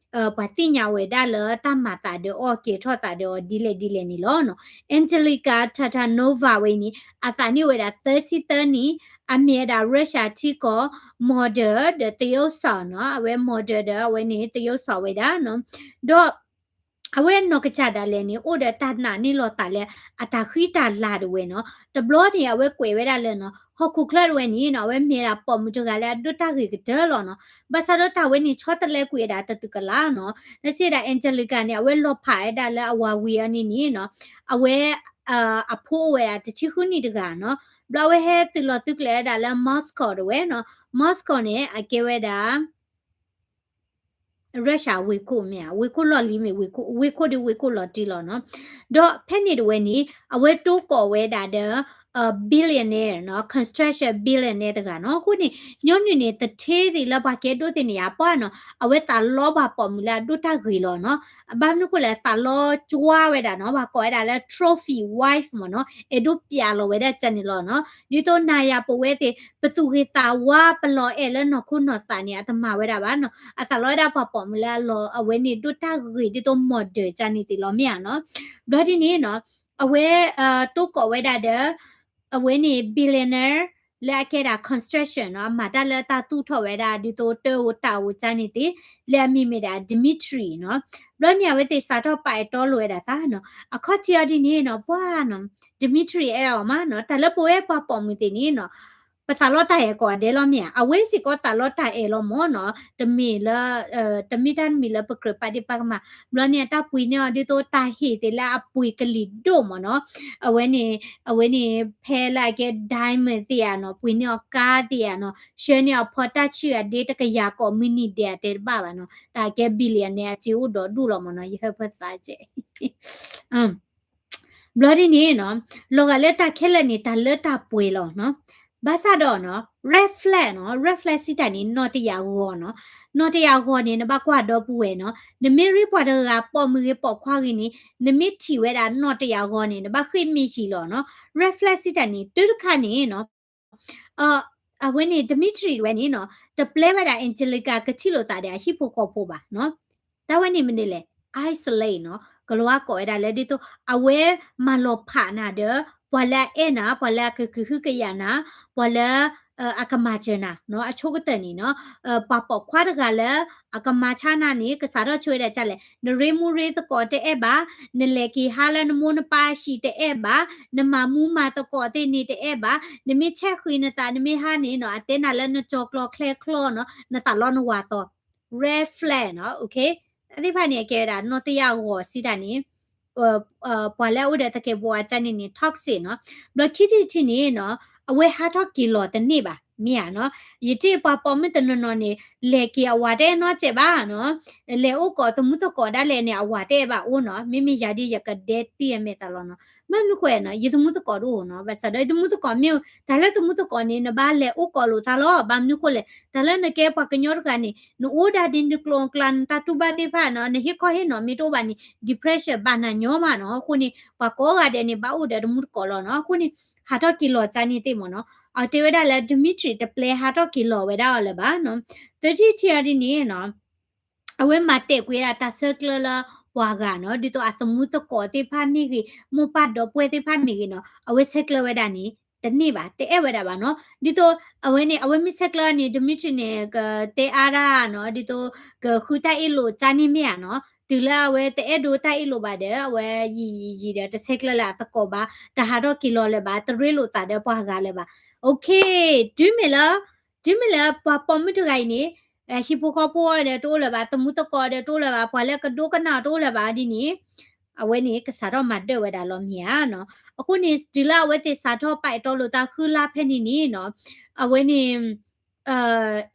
ပှၤသ့ၣ်ညါဝဲဒၣ်လၢတၢ်မၤသးဒီးအီၤ ကဲၤထီၣ်သးဒီးအီၤဒ်လဲၣ်ဒ်လဲၣ်န့ၣ်လီၤနီၤ, Angelica Tatanová ဝဲအံၤန့ၣ် အသးန့ၢ်ဝဲဒၣ်သၢဆံသၢနံၣ်, အမ့ၢ်ဝဲဒၣ် Russia ထံကီၢ် model ဒီးသရုပ်ဆောင်နီၤ, အဝဲ model ဒီးအဝဲန့ၣ် သရုပ်ဆောင် ဝဲဒၣ်နီၤ, ဒီး အဝဲနီၢ်ကစၢ်ဒၣ်လဲာ်န့ၣ် အိၣ်ဒီးတၢ်နာ်န့ၢ်လီၤသးလၢ အတၢ်ဃံတၢ်လၤတဝဲနီၤ, တဘျီန့ၣ် အဝဲကွဲးဝဲဒၣ်လၢနီၤ ဟီၣ်ခိၣ်ချၢတဝဲန့ၣ်နီၤ အဝဲမ့ၢ်ဝဲဒၣ်ပိာ်မုၣ်တဂၤလၢအဒိၣ်တၢ်ဂ့ၤကတၢၢ်လီၤနီၤ, ဘၣ်ဆၣ်ဒီးတၢ်ဝဲန့ၣ် ဆီတလဲကွံာ်ဝဲဒၣ်တတုၤကလးနီၤ, နစံးဒၣ် Angelica န့ၣ် အဝဲလီၤဖးဝဲဒၣ်လၢအဝၤဝံၤအီၤန့ၣ်န့ၣ်နီၤ, အဝဲ အဖိအိၣ်ဝဲဒၣ်တဆံဃုနံၣ်တဂၤနီၤ, ဘျီအဝဲဟဲသုးလီၤသုးကျဲၤဝဲဒၣ်လၢ Moscow တဝဲနီၤ, Moscow န့ၣ် အကဲဝဲဒၣ် Russia ဝ့ၢ်ခိၣ်မ့ၢ်ဧါ, ဝ့ၢ်ခိၣ်လီၢ်လံၤမ့ၢ်ဝ့ၢ်ခိၣ်, ဝ့ၢ်ခိၣ်ဒီးဝ့ၢ်ခိၣ်လီၤတံၢ်လီၤနီၤ, ဒီးဖဲန့ၣ်တဝဲန့ၣ် အဝဲတိကိးဝဲဒၣ်ဒီး billionaire နီၤ, construction billionaire တဂၤနီၤ, အဃိန့ၣ် ညီနုၢ်န့ၣ် တထ့သ့ၣ်လၢပှၤကဲဒိၣ်သ့ၣ်န့ၣ်ယါပှၢ်နီၤ, အဝဲသးလီပှၤပိာ်မုၣ်လၢအဒိၣ်တၢ်ဂ့ၤလီၤနီၤ, ဘၣ်မနုၤဃိလဲၣ် သးလီကွၢ်ဝဲဒၣ်နီၤ, ပှၤကိးဝဲဒၣ်လၢ trophy wife မ့ၢ်နီၤ, အဲၣ်ဒိးပျးလီၤဝဲဒၣ်ကန့ၣ်လီၤနီၤ, ဒ်သိးနၤယၤပဝဲသ့ၣ် ပသူၣ်ဂ့ၤသးဝါ ပလီၤအဲၣ်လၢနီၢ်ခိနီၢ်သးန့ၣ် အတမၤဝဲဒၣ်ဘၣ်နီၤ, အသးလီဝဲဒၣ်ပှၤပိာ်မုၣ်လၢအလီၤ အဝဲန့ၣ်ဒိၣ်တၢ်ဂ့ၤဒ်သိး model ကန့ၣ်သ့ၣ်လီၤမ့ၢ်ဧါနီၤ, ဘျီဒ်န့ၣ်နီၤ, အဝဲ တိကိးဝဲဒၣ်ဒီး အဝဲန့ၣ် billionaire လၢအကဲဒၣ် construction နီၤ, အမၤတၢ်လၢတၢ်သူၣ်ထီၣ်ဝဲဒၣ် ဒ်သိးတၢ်အိၣ်တၢ်အိၣ်ကန့ၣ်သ့ၣ်, လၢအမံၤမ့ၢ်ဒၣ် Dmitry နီၤ, ဘျီန့ၣ် အဝဲသ့ၣ်စးထီၣ်ပာ်အဲၣ်တီလိာ်ဝဲဒၣ်သးနီၤ, အခီၣ်ထံးအီၤဒ်န့ၣ်နီၤ, ပှၤနီၤ, Dmitry အဲၣ်အီၤမးနီၤ, တၢ်လၢပဝဲပှၤပိာ်မုၣ်သ့ၣ်န့ၣ်နီၤ, ပသးလီတၢ်အဲၣ်ကိးဂၤဒဲးလီၤမ့ၢ်ဧါ, အဝဲစ့ၢ်ကီးသးလီတၢ်အဲၣ်လီၤမ့ၢ်နီၤ, တမ့ၢ်လၢ တမ့ၢ်တၢ်တမံၤလၢပကြၢးပာ်ဒ့ၣ်ပာ်ကမၣ်, ဘျီန့ၣ် အတၢ်ပှ့ၤန့ၢ်အီၤဒ်သိးတၢ်ဟ့ၣ်သ့ၣ်လၢအပှ့ၤကလံၤဒိၣ်မ့ၢ်နီၤ, အဝဲန့ၣ် အဝဲန့ၣ် ဖဲလၢအကဲ diamond သ့ၣ်ဧါနီၤ, ပှ့ၤန့ၢ်အီၤကါသ့ၣ်ဧါနီၤ, ဆှၢန့ၢ်အီၤဖီတၢ်ဆူၣ်အဒ့တကယၤကိးမုၢ်နံၤဒဲးအတဲတဘၣ်ဘၣ်နီၤ, တၢ်ကဲ billionaire အစ့အိၣ်ဒီးဒူၣ်လီၤမ့ၢ်နီၤ, ယဟၢဖၢသးကဲး ဘျီဒ်န့ၣ်နီၤ, လီၤဂာ်လၢတၢ်ခဲလၢာ်န့ၣ် တၢ်လၢတၢ်ပှဲၤလီၤနီၤ, ဘၣ်ဆၣ်ဒီးနီၤ red flag နီၤ, red flag စံးတၢ်န့ၣ် နီၢ်တယာ်ဂီၤနီၤ, နီၢ်တယၢ်ဂီၤန့ၣ် နဘၣ်ကွၢ်ဒီပုၢ်ဝဲၢ်နီၤ. နမ့ၢ်ရ့ပှၤတဂၤပိာ်မုၣ်ဂ့ၤပိာ်ခွါဂ့ၤန့ၣ် နမ့ၢ်ထံၣ်ဝဲဒၣ်နီၢ်တယၢ်ဂီၤန့ၣ် နဘၣ်ဃ့ၢ်မ့ၢ်ဆံးလီၤနီၤ. Red flag စံးတၢ်န့ၣ် တုၤတခါန့ၣ်နီၤ အဝဲန့ၣ် Dmitry ဝဲန့ၣ်နီၤ တပျဲဝဲဒၣ် Angelica ကထံၣ်လိာ်သးဒီးအဟံၣ်ဖိဃီဖိဘၣ်နီၤ. တၢ်ဝဲန့ၣ်မနုၤလဲၣ် isolate နီၤ ကလီၤဝါကိးဝဲဒၣ်လၢဒ်သိး အဝဲမၤလီၤဖးနၤဒီး ပှၤလၢအအဲၣ်နၤ ပှၤလၢအကကဟုကယာ်နၤ ပှၤလၢ အကမၤစၢၤနၤနီၤ. အဆိကတၢၢ်န့ၣ်နီၤ ပှၤပိာ်ခွါတဂၤလၢ အကမၤဆါနၤန့ၣ် ကစးထီၣ်ဆိဝဲဒၣ်ဒ်လဲၣ် နရ့မူရ့သကိးတအဲၣ်ဘၣ်, နလဲၤက့ၤဟါလၢနမိၢ်နပၢ်ဟံၣ်တအဲၣ်ဘၣ်, နမၤမူမၤသကိးသ့ၣ်န့ၣ်တအဲၣ်ဘၣ်, နမ့ၢ်ဆဲးဃံးနသး နမ့ၢ်ဟါန့ၣ်နီၤ အတဲနၤလၢနကၠီၤကျီၤချဲကျီနီၤ နသးလီနဝၤသီ red flag နီၤ okay. တၢ်သ့ၣ်တဖၣ်န့ၣ် အကဲဝဲဒၣ်နီၢ်တယၢ်ဂီၤစံးတၢ်န့ၣ် ပှၤလၢအအိၣ်ဒီးသကဲးပဝးကန့ၣ်န့ၣ် toxic နီၤ. ဘျီခံထံၣ်တထံၣ်န့ၣ်နီၤ အဝဲဟးထီၣ်က့ၤလီၤတန့ၢ်ဘၣ် မ့ၢ်ဧါနီၤ. ယထံၣ်ပှၤပိာ်မုၣ်တနီၤနီၤန့ၣ် လဲၤက့ၤအဝၤတအဲၣ်နီတစဲးဘၣ်နီၤ လဲၤအိၣ်ကိးသမူသကိးဒၣ်လဲာ်န့ၣ် အဝၤတအဲၣ်ဘၣ်အိၣ်နီၤ. မ့မ့ၢ်ယၤဒ်ယကဒဲတံၢ်အမဲာ်သးလီၤနီၤ. မ့ၢ်မနုၤဃိနီၤ ယသမူသကိးတအိၣ်နီၤ. ဘၣ်ဆၣ်ဒီးယသမူသကိးမ့ၢ် တၢ်လၢသမူသကိးန့ၣ် နဘၣ်လဲၤအိၣ်ကိးလိာ်သးလီၤ. ဘၣ်မနုၤဃိလဲၣ် တၢ်လၢနကဲပှၤကညီတဂၤန့ၣ် နအိၣ်ဒၣ်ဒ်နကျိၤနကျါ နတၢ်တူၢ်ဘၣ်သ့ၣ်တဖၣ်နီၤ နဟ့ၣ်ခီဟ့ၣ်နီၤမ့ၢ်တအိၣ်ဘၣ်န့ၣ် depression ဘၣ်နၤညီမးနီၤ. အဃိန့ၣ် ပှၤကိးဂၤဒဲးန့ၣ် ဘၣ်အိၣ်ဒီးသမူသကိးလီၤနီၤ. အဃိန့ၣ် ဟးထီၣ်က့ၤလီၤကန့ၣ်သ့ၣ်မးနီၤ. အတဲဝဲဒၣ်လၢ Dmitry တပျဲဟးထီၣ်က့ၤလီၤဝဲဒၣ်အီၤလၢၤဘၣ်နီၤ. သၢထံၣ်တထံၣ်အီၤဒ်န့ၣ်နီၤ အဝဲမၤတဲာ်ကွံာ်ဝဲဒၣ်တၢ်ဆဲးကျၢလၢပှၤဂၤနီၤ ဒ်သိးအသမူသကိးသ့ၣ်တဖၣ်မ့ၢ်ဂ့ၤ မိၢ်ပၢ်ဒီပုၢ်ဝဲၢ်သ့ၣ်တဖၣ်မ့ၢ်ဂ့ၤနီၤ အဝဲဆဲးကျၢဝဲဒၣ်န့ၣ် တန့ၢ်ဘၣ် တအဲၣ်ဝဲဒၣ်ဘၣ်နီၤ. ဒ်သိးအဝဲန့ၣ် အဝဲမ့ၢ်ဆဲးကျၢန့ၣ် Dmitry န့ၣ် ကတဲအါဒၣ်နီၤ ဒ်သိး ကဃုတၢ်အ့ၣ်လိာ်ကန့ၣ်မ့ၢ်ဧါနီၤ. တုၤလၢအဝဲတအဲၣ်ဒိးတၢ်အ့ၣ်လိာ်ဘၣ်ဒီး အဝဲယံာ်ယံာ်ယံာ်ဒီး တဆဲးကျၢလၢအသကိးဘၣ် တဟးထီၣ်က့ၤလီၤလၢၤဘၣ် တရ့လိာ်သးဒီးပှၤဂၤလၢၤဘၣ်. Okay တုၤမ့ၢ်လၢ တုၤမ့ၢ်လၢပှၤပိာ်မုၣ်တဂၤအံၤန့ၣ် ဟံၣ်ဖိဃီဖိဒီးတအိၣ်လၢၤဘၣ် သမူသကိးဒီးတအိၣ်လၢၤဘၣ် ပှၤလၢကဒိကနၣ်အီၤတအိၣ်လၢၤဘၣ်ဒ်န့ၣ် အဝဲန့ၣ်ကစးထီၣ်မၤဒၢၣ်ဝဲဒၣ်လီၤမ့ၢ်ဧါနီၤ. အဃိန့ၣ် တုၤလၢအဝဲသ့ၣ်စးထီၣ်ပာ်အဲၣ်တီလိာ်သးဃုလါဖဲန့ၣ်န့ၣ်နီၤ အဝဲန့ၣ်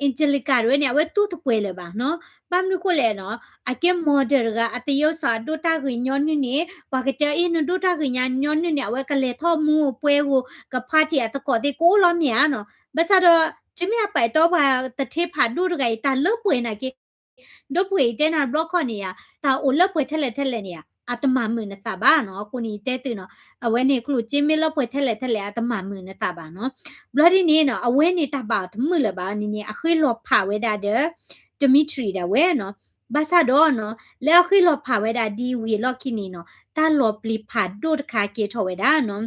Angelica တဝဲန့ၣ် အဝဲတူၢ်တပှဲၤလၢၤဘၣ်နီၤ. ဘၣ်မနုၤဃိလဲၣ်နီၤ အကဲ model တဂၤ အသယုၢ်စီၤအဒိၣ်တၢ်ဂ့ၤညီနုၢ်န့ၣ် ပှၤကတဲအ့ၣ်နဒိၣ်တၢ်ဂ့ၤညီနုၢ်န့ၣ် အဝဲကလဲၤထီၣ်မူပှဲၤဂိၢ် က party အသကိးသ့ၣ်ကအိၣ်လီၤမ့ၢ်ဧါနီၤ. ဘၣ်ဆၣ်ဒီး တုၤမ့ၢ်အပာ်အဲၣ်တီပှၤသထ့ဖးဒိၣ်တဂၤအံၤ တၢ်လၢပှဲၤနာ်က့ ဒီပုၢ်ဝဲၢ်အံၤတဲနၤတဘျီခီန့ၣ်ဧါ တၢ်အိၣ်လၢပှဲၤထဲလဲၣ်ထဲလဲၣ်န့ၣ်ဧါ အတမၤမုာ်နသးဘၣ်နီၤ. အဃိန့ၣ်တဲသုနီၤ အဝဲန့ၣ်ကျိၣ်စ့မ့ၢ်လၢပှဲၤထဲလဲၣ်ထဲလဲၣ် အတမၤမုာ်နသးဘၣ်နီၤ. ဘျီဒ်န့ၣ်နီၤ အဝဲန့ၣ်တၢ်ဘၣ်အီၤတမုာ်လၢၤဘၣ်န့ၣ်န့ၣ် အဃ့လီၤဖးဝဲဒၣ်ဒီး Dmitry ဒၣ်ဝဲနီၤ. ဘၣ်ဆၣ်ဒီးနီၤ လၢအဃ့လီၤဖးဝဲဒၣ်ဒ်ဝံၤအလီၢ်ခံန့ၣ်နီၤ တၢ်လီၤပျံၤဖးဒိၣ်တခါကဲထီၣ်ဝဲဒၣ်နီၤ.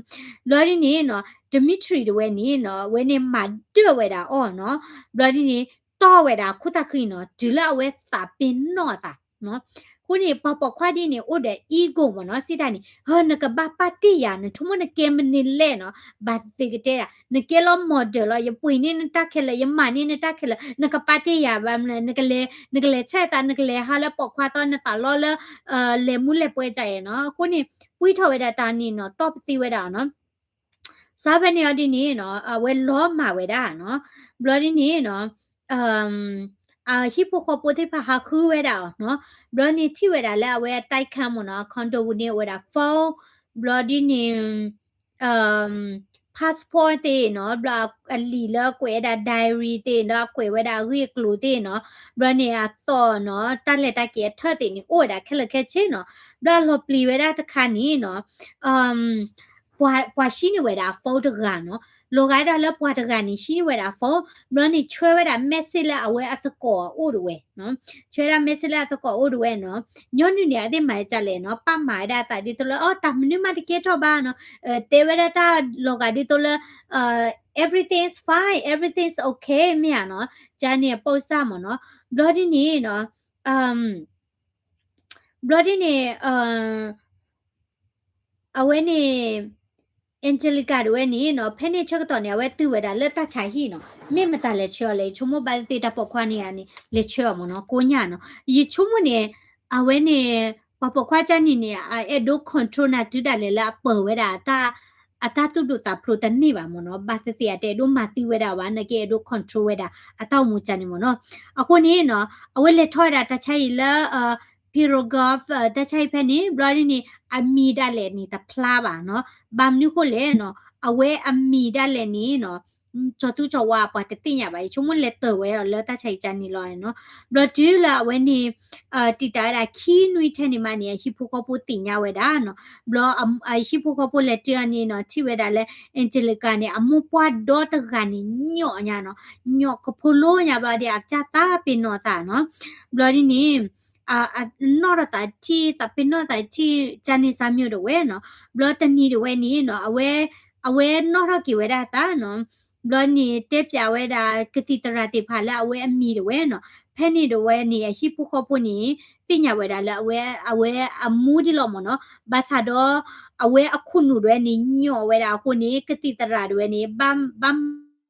ဘျီဒ်န့ၣ်နီၤ Dmitry တဝဲန့ၣ်နီၤ အဝဲန့ၣ်မၤဒၢၣ်ဝဲဒၣ်အီၤနီၤ. ဘျီဒ်န့ၣ် တီၢ်ဝဲဒၣ်ခိၣ်သၣ်ဃံနီၤ တုၤလၢအဝဲသးပ့ၤနီၣ်အသးနီၤ. အဃိန့ၣ် ပှၤပိာ်ခွါဒ်န့ၣ် အိၣ်ဒီး ego မ့ၢ်နီၤ စံးတၢ်န့ၣ် ဟၢ နကဘၣ်ပာ်တ့ၢ်ယၤ နဆိကမိၣ်နကဲမနုၤလဲၣ်နီၤ ဘၣ်သ့ၣ်ကတဲဒၣ် နကဲလီၤ model လီၤ ယပှ့ၤန့ၢ်နတၢ်ခဲလၢာ် ယမၤန့ၢ်နတၢ်ခဲလၢာ် နကပာ်တ့ၢ်ယၤဘၣ်မနုၤ နကလဲၤ နကလဲၤဆဲးသး နကလဲၤဟးလၢပိာ်ခွါသီ နသးလီလၢ လဲၤမူလဲၤပှဲၤဒ်အံၤနီၤ. အဃိန့ၣ် ပှံၢ်ထီၣ်ဝဲဒၣ်တၢ်န့ၣ်နီၤ တီၢ်ပသံဝဲဒၣ်နီၤ. စးဖဲန့ၣ်အီၤဒ်န့ၣ်နီၤ အဝဲလီၤမၢ်ဝဲဒၣ်နီၤ. ဘျီဒ်န့ၣ်နီၤ အဟံၣ်ဖိဃီဖိသ့ၣ်တဖၣ်ဟးဃုဝဲဒၣ်အီၤနီၤ. ဘျီန့ၣ်ထံၣ်ဝဲဒၣ်လၢအဝဲအတၢ်ခၢၣ်မ့ၢ်နီၤ condo ပူၤန့ၣ်အိၣ်ဝဲဒၣ် phone ဘျီဒ်န့ၣ် passport သ့ၣ်နီၤ ဘျီအလံာ်လၢအကွဲးဝဲဒၣ် diary သ့ၣ်ဒီးအကွဲးဝဲဒၣ်အဂ့ၢ်အကျိၤသ့ၣ်နီၤ ဘျီန့ၣ်အသီၣ်နီၤ တၢ်လဲၤတၢ်က့ၤအထၢၣ်သ့ၣ်န့ၣ် အိၣ်ဝဲဒၣ်ခဲလၢာ်ခဲဆ့နီၤ. ဘျီအလီၤပျံၤဝဲဒၣ်တခါန့ၣ်နီၤ ပှၤ ပှၤဟံးန့ၢ်ဝဲဒၣ်အ phone တဂၤနီၤ. လီၤဂာ်ဒၣ်လၢပှၤတဂၤန့ၣ် ဟံးန့ၢ်ဝဲဒၣ်အ phone ဘျီန့ၣ်ဆှၢဝဲဒၣ် message လၢအဝဲအသကိးအအိၣ်တဝဲနီၤ. ဆှၢဝဲဒၣ် message လၢအသကိးအအိၣ်တဝဲနီၤ. ညီနုၢ်န့ၣ် အသ့ၣ်မၤဒ်လဲၣ်နီၤ ပာ်မၤဝဲဒၣ်အသးဒ်သိးလၢ အိ တၢ်မနုၤမးတကဲထီၣ်ဘၣ်နီၤ တဲဝဲဒၣ်တၢ်လီၤဂာ်ဒ်သိးလၢ everything's fine, everything's okay မ့ၢ်ဧါနီၤ. ကန့ၣ်အပိာ်စၢ်မ့ၢ်နီၤ. ဘျီဒ်န့ၣ်နီၤ ဘျီဒ်န့ၣ် အဝဲန့ၣ် Angelica တဝဲန့ၣ်နီၤ ဖဲန့ၣ်ဆၢကတီၢ်န့ၣ် အဝဲတုၤဝဲဒၣ်လၢတၢ်ဆါဟံၣ်နီၤ မ့ၢ်မတၤလဲၤဆှၢအီၤလဲၣ် ယဆိကမိၣ်ဘၣ်သ့ၣ်သ့ၣ်တၢ်ပိာ်ခွါန့ၣ်ဧါန့ၣ် လဲၤဆှၢအီၤမ့ၢ်နီၤ ကိးညါနီၤ ယဆိကမိၣ်န့ၣ် အဝဲန့ၣ် ပှၤပိာ်ခွါကန့ၣ်န့ၣ် အအဲၣ်ဒိး control နၤတုၤဒၣ်လဲာ်လၢအပၢၤဝဲဒၣ် အတၢ်သူၣ်ဒိၣ်သးဖျိးတန့ၢ်ဘၣ်မ့ၢ်နီၤ ဘၣ်သ့ၣ်သ့ၣ်အတအဲၣ်ဒိးမၤသံဝဲဒၣ်ဘၣ် နာ်က့အဲၣ်ဒိး control ဝဲဒၣ် အတၢ်အိၣ်မူကန့ၣ်မ့ၢ်နီၤ အဃိန့ၣ်နီၤ အဝဲလဲၤထီၣ်ဝဲဒၣ်တၢ်ဆါဟံၣ်လၢ Pirogov တၢ်ဆါဟံၣ်ဖဲန့ၣ် ဘျီဒ်န့ၣ် အမံၤဒၣ်လဲာ်န့ၣ်တဖျါဘၣ်နီၤ ဘၣ်မနုၤဃိလဲၣ်နီၤ အဝဲအမံၤဒၣ်လဲာ်န့ၣ်နီၤ ကၠီၤသူကၠီၤဝါပှၤတသ့ၣ်ညါဘၣ်, ယဆိကမိၣ်လဲၤတၢၤဝဲဒီးလၢတၢ်ဆါဟံၣ်ကန့ၣ်လီၤနီၤ. ဘျီတုၤလၢအဝဲန့ၣ် တံာ်တာ်ဝဲဒၣ်ခံနွံထဲန့ၣ်မးန့ၣ် အဟံၣ်ဖိဃီဖိသ့ၣ်ညါဝဲဒၣ်နီၤ. ဘျီအဟံၣ်ဖိဃီဖိလဲၤတုၤအန့ၣ်နီၤ ထံၣ်ဝဲဒၣ်လၢ Angelica န့ၣ် အမိၢ်ပှၢ်ဒီတဂၤန့ၣ် ညီၣ်ညါနီၤ, ညီၣ်ကဖိလိညါဘျီဒီး အကစၢ်သးပ့ၤနီၣ်သးနီၤ. ဘျီဒ်န့ၣ် အနီၣ်ထီၣ်သးထံၣ် သးပ့ၤနီၣ်သးထံၣ် ကၠါန့ၢ်စၢ်မျိာ်ဒၣ်ဝဲနီၤ. ဘျီတနံၤဒၣ်ဝဲန့ၣ်နီၤ အဝဲ အဝဲနီၣ်ထီၣ်က့ၤဝဲဒၣ်သးနီၤ. ဘျီန့ၣ်တဲပၠးဝဲဒၣ်ကသံၣ်သရၣ်သ့ၣ်တဖၣ်လၢအဝဲအမံၤဒၣ်ဝဲနီၤ. ဖဲန့ၣ်ဒၣ်ဝဲန့ၣ် အဟံၣ်ဖိဃီဖိန့ၣ် သ့ၣ်ညါဝဲဒၣ်လၢအဝဲ အဝဲအမူဒ်လီၤမ့ၢ်နီၤ. ဘၣ်ဆၣ်ဒီး အဝဲအခိၣ်နူာ်ဒၣ်ဝဲန့ၣ် ညီၣ်ဝဲဒၣ်အဃိန့ၣ် ကသံၣ်သရၣ်ဒၣ်ဝဲန့ၣ် ဘၣ် ဘၣ်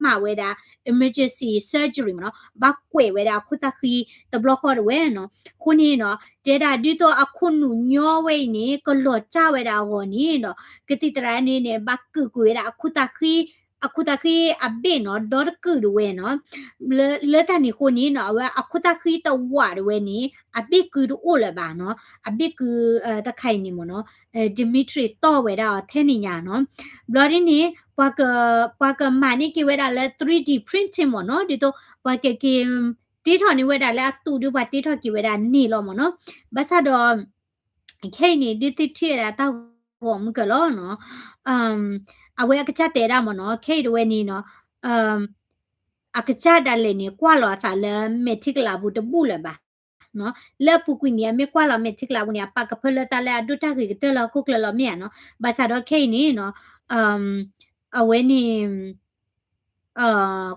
မၤဝဲဒၣ် emergency surgery မ့ၢ်နီၤ, ဘၣ်ကွဲးဝဲဒၣ်အခိၣ်သးဃံတဘျီဃီဒၣ်ဝဲနီၤ. အဃိန့ၣ်နီၤ တဲဒၣ်ဒ်သိးအခိၣ်နူာ်ညီဝဲအံၤန့ၣ် ကလီၤစၢ်ဝဲဒၣ်အဂီၢ်န့ၣ်ဒီး ကသံၣ်သရၣ်န့ၣ်န့ၣ် ဘၣ်ကုာ်ကွံာ်ဝဲဒၣ်အခိၣ်သးဃံ အခိၣ်သးဃံအဘ့ၣ်နီၤ ဒီတကုာ်ဒၣ်ဝဲနီၤ. လၢ လၢတၢ်န့ၣ်အဃိန့ၣ်နီၤ အဝဲအခိၣ်သးဃံတဝးဒၣ်ဝဲန့ၣ် အဘ့ၣ်ကုာ်တအိၣ်လၢၤဘၣ်နီၤ. အဘ့ၣ်ကုာ် တခါအံၤန့ၣ်မ့ၢ်နီၤ Dimitri တီၢ်ဝဲဒၣ်အီၤထဲန့ၣ်ညါနီၤ. ဘျီဒ်န့ၣ် ပှၤက ပှၤကမၤန့ၢ်က့ၤဝဲဒၣ်လၢ three D printing မ့ၢ်နီၤ, ဒ်သိးပှၤကက့ၤ တ့ထီၣ်န့ၢ်ဝဲဒၣ်လၢအသူးဒ်ပှၤတ့ထီၣ်က့ၤဝဲဒၣ်န့ၣ်လီၤမ့ၢ်နီၤ. ဘၣ်ဆၣ်ဒီး ခဲအံၤန့ၣ် ဒ်သုထံၣ်ဝဲဒၣ်တၢ်ဂီၤမုၢ်ကလီၤနီၤ, အဝဲအကစၢ်တဲဒၣ်မ့ၢ်နီၤ, ခဲအံၤဒၣ်ဝဲန့ၣ်နီၤ အကစၢ်ဒၣ်လဲာ်န့ၣ် ကွၢ်လီၤအသးလၢမဲာ်ထံကလၤပူၤတဘူၣ်လၢၤဘၣ်. လၢအပူၤကွံာ်န့ၣ် အမ့ၢ်ကွၢ်လီၤမဲာ်ထံကလၤပူၤန့ၣ် အပာ်ကဖၢလၢတၢ်လၢအဒိၣ်တၢ်ဂ့ၤကတၢၢ်လၢဟီၣ်ခိၣ်ချၢလီၤမ့ၢ်ဧါနီၤ. ဘၣ်ဆၣ်ဒီးခဲအံၤန့ၣ်နီၤ အဝဲန့ၣ်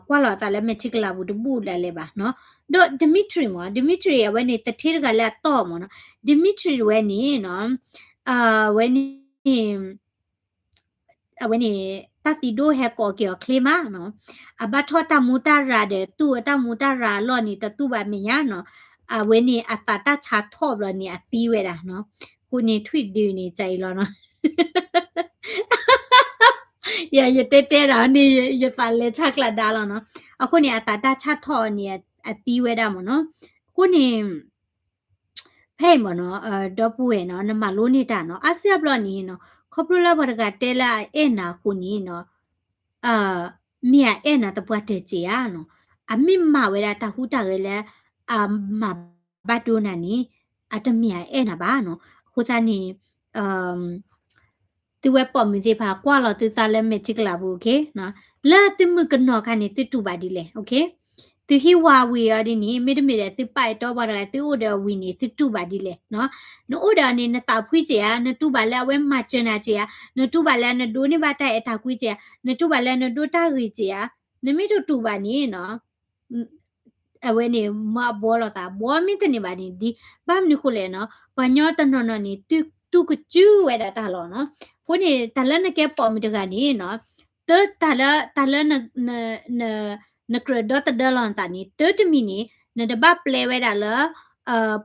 ကွၢ်လီၤအသးလၢမဲာ်ထံကလၤပူၤတဘူၣ်ဒၣ်လဲာ်ဘၣ်နီၤ. ဒီး Dimitri မ့ၢ် Dimitri အဝဲန့ၣ် သထ့တဂၤလၢအတီၢ်မ့ၢ်နီၤ. Dimitri ဝဲန့ၣ်နီၤ အဝဲန့ၣ် အဝဲန့ၣ် တၢ်သံဒိၣ်ဟဲကိးက့ၤအီၤချ့မးနီၤ. အဘၣ်ထီၣ်တၢ်မူတၢ်ရၤဒီး တူၢ်ဝဲတၢ်မူတၢ်ရၤအလီၢ်န့ၣ် တတူၢ်ဘၣ်မဲာ်ညါနီၤ. အဝဲန့ၣ် အသးတၢ်ဆါထီၣ်ဘျီန့ၣ် အသံဝဲဒၣ်နီၤ. အဃိန့ၣ် ထွံၣ်ဒုးန့ၣ် ကၢ်အံၤလီၤနီၤ. ယ ယတဲတဲဒၣ်န့ၣ် ယသးလဲၤဆါကျးဒါလီၤနီၤ. အဃိန့ၣ် အသးတၢ်ဆါထီၣ်န့ၣ် အသံဝဲဒၣ်မ့ၢ်နီၤ. အဃိန့ၣ် ဖဲအံၤမ့ၢ်နီၤ ဒီပုၢ်ဝဲၢ်နီၤ နမၤလိန့ၢ်တၢ်နီၤ အါစုအါဘျီန့ၣ်နီၤ ခီဖျိလၢပှၤတဂၤတဲလၢအအဲၣ်နၤအဃိန့ၣ်နီၤ မ့ၢ်အအဲၣ်နၤသပှၢ်တၢၢ်စ့ၢ်ဧါနီၤ. အမ့ၢ်မၤဝဲဒၣ်တၢ်ဟူးတၢ်ဂဲၤလၢ အမၤဘၣ်ဒိနၤန့ၣ် အတမ့ၢ်အအဲၣ်နၤဘၣ်နီၤ. အဃိသတးန့ၣ် သုဝဲပိာ်မုၣ်သ့ၣ်တဖၣ် ကွၢ်လီၤသုသးလၢမဲာ်ထံကလၤပူၤ လၢသုမုၣ်ကနီၤခါန့ၣ် သုတူၢ်ဘၣ်ဒ်လဲၣ်. သုဟံးဝၤဝံၤအီၤဒ်န့ၣ် မ့တမ့ၢ်ဒီးသုပာ်အဲၣ်တီပှၤတဂၤ သုအိၣ်ဒီးအဝံၤန့ၣ် သုတူၢ်ဘၣ်ဒ်လဲၣ်. နအိၣ်ဒီးအီၤန့ၣ် နသးဖှံစ့ၢ်ဧါ, နတူၢ်ဘၣ်လၢအဝဲမၤစၢၤနၤစ့ၢ်ဧါ, နတူၢ်ဘၣ်လၢနဒိးန့ၢ်ဘၣ်တၢ်အဲၣ်တၢ်ကွံစ့ၢ်ဧါ, နတူၢ်ဘၣ်လၢနဒိးတၢ်ဂ့ၤစ့ၢ်ဧါ, နမ့ၢ်တတူၢ်ဘၣ်န့ၣ်နီၤ အဝဲန့ၣ် မၤဘှီလိာ်သး ဘှီမ့ၢ်တန့ၢ်ဘၣ်န့ၣ် ဒ်ဘၣ်မနုၤဃိလဲၣ်နီၤ ပှၤကညီတနီၤနီၤန့ၣ် တူၢ်ကစုဝဲဒၣ်တၢ်လီၤနီၤ. အဃိန့ၣ် တၢ်လၢနကဲပိာ်မုၣ်တဂၤန့ၣ်နီၤ တၢ်လၢ တၢ်လၢ နကြၢးဒီသဒၢလီၤနသးန့ၣ် တၢ်တမံၤန့ၣ် နတဘၣ်ပျဲဝဲဒၣ်လၢ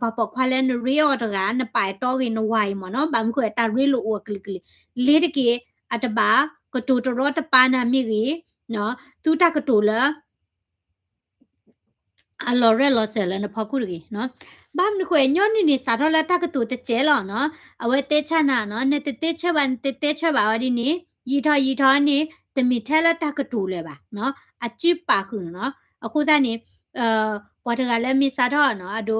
ပှၤပိာ်ခွါလၢနရ့အီၤတဂၤ နပာ်အဲၣ်တီဂ့ၤ နဝၤအံၤမ့ၢ်နီၤ ဘၣ်မနုၤဃိတၢ်ရ့လိာ်အိၣ်အကလုာ်ကလုာ် လ့ၤတက့ၢ် အတဘၣ် ကတိၤတရီတပါနၤမ့ၢ်ဂ့ၤ သူတၢ်ကတိၤလၢ အလီၤရဲၣ်လီၤစၢၤလၢနဖီခိၣ်တဂ့ၤနီၤ. ဘၣ်မနုၤဃိ ညီနုၢ်န့ၣ် စးထီၣ်လၢတၢ်ကတိၤတစဲးလီၤနီၤ. အဝဲတဲဆၣ်နၤနီၤ, နတတဲဆၢဘၣ် နတတဲဆၢဘၣ်ဝဲဒ်န့ၣ် ယံာ်ထီၣ်ယံာ်ထီၣ်န့ၣ် တမ့ၢ်ထဲလၢတၢ်ကတိၤလၢၤဘၣ်နီၤ, အစုပာ်ဃုာ်နီၤ. အဃိသတးန့ၣ် ပှၤတဂၤလၢမ့ၢ်စးထီၣ်နီၤ အဒိ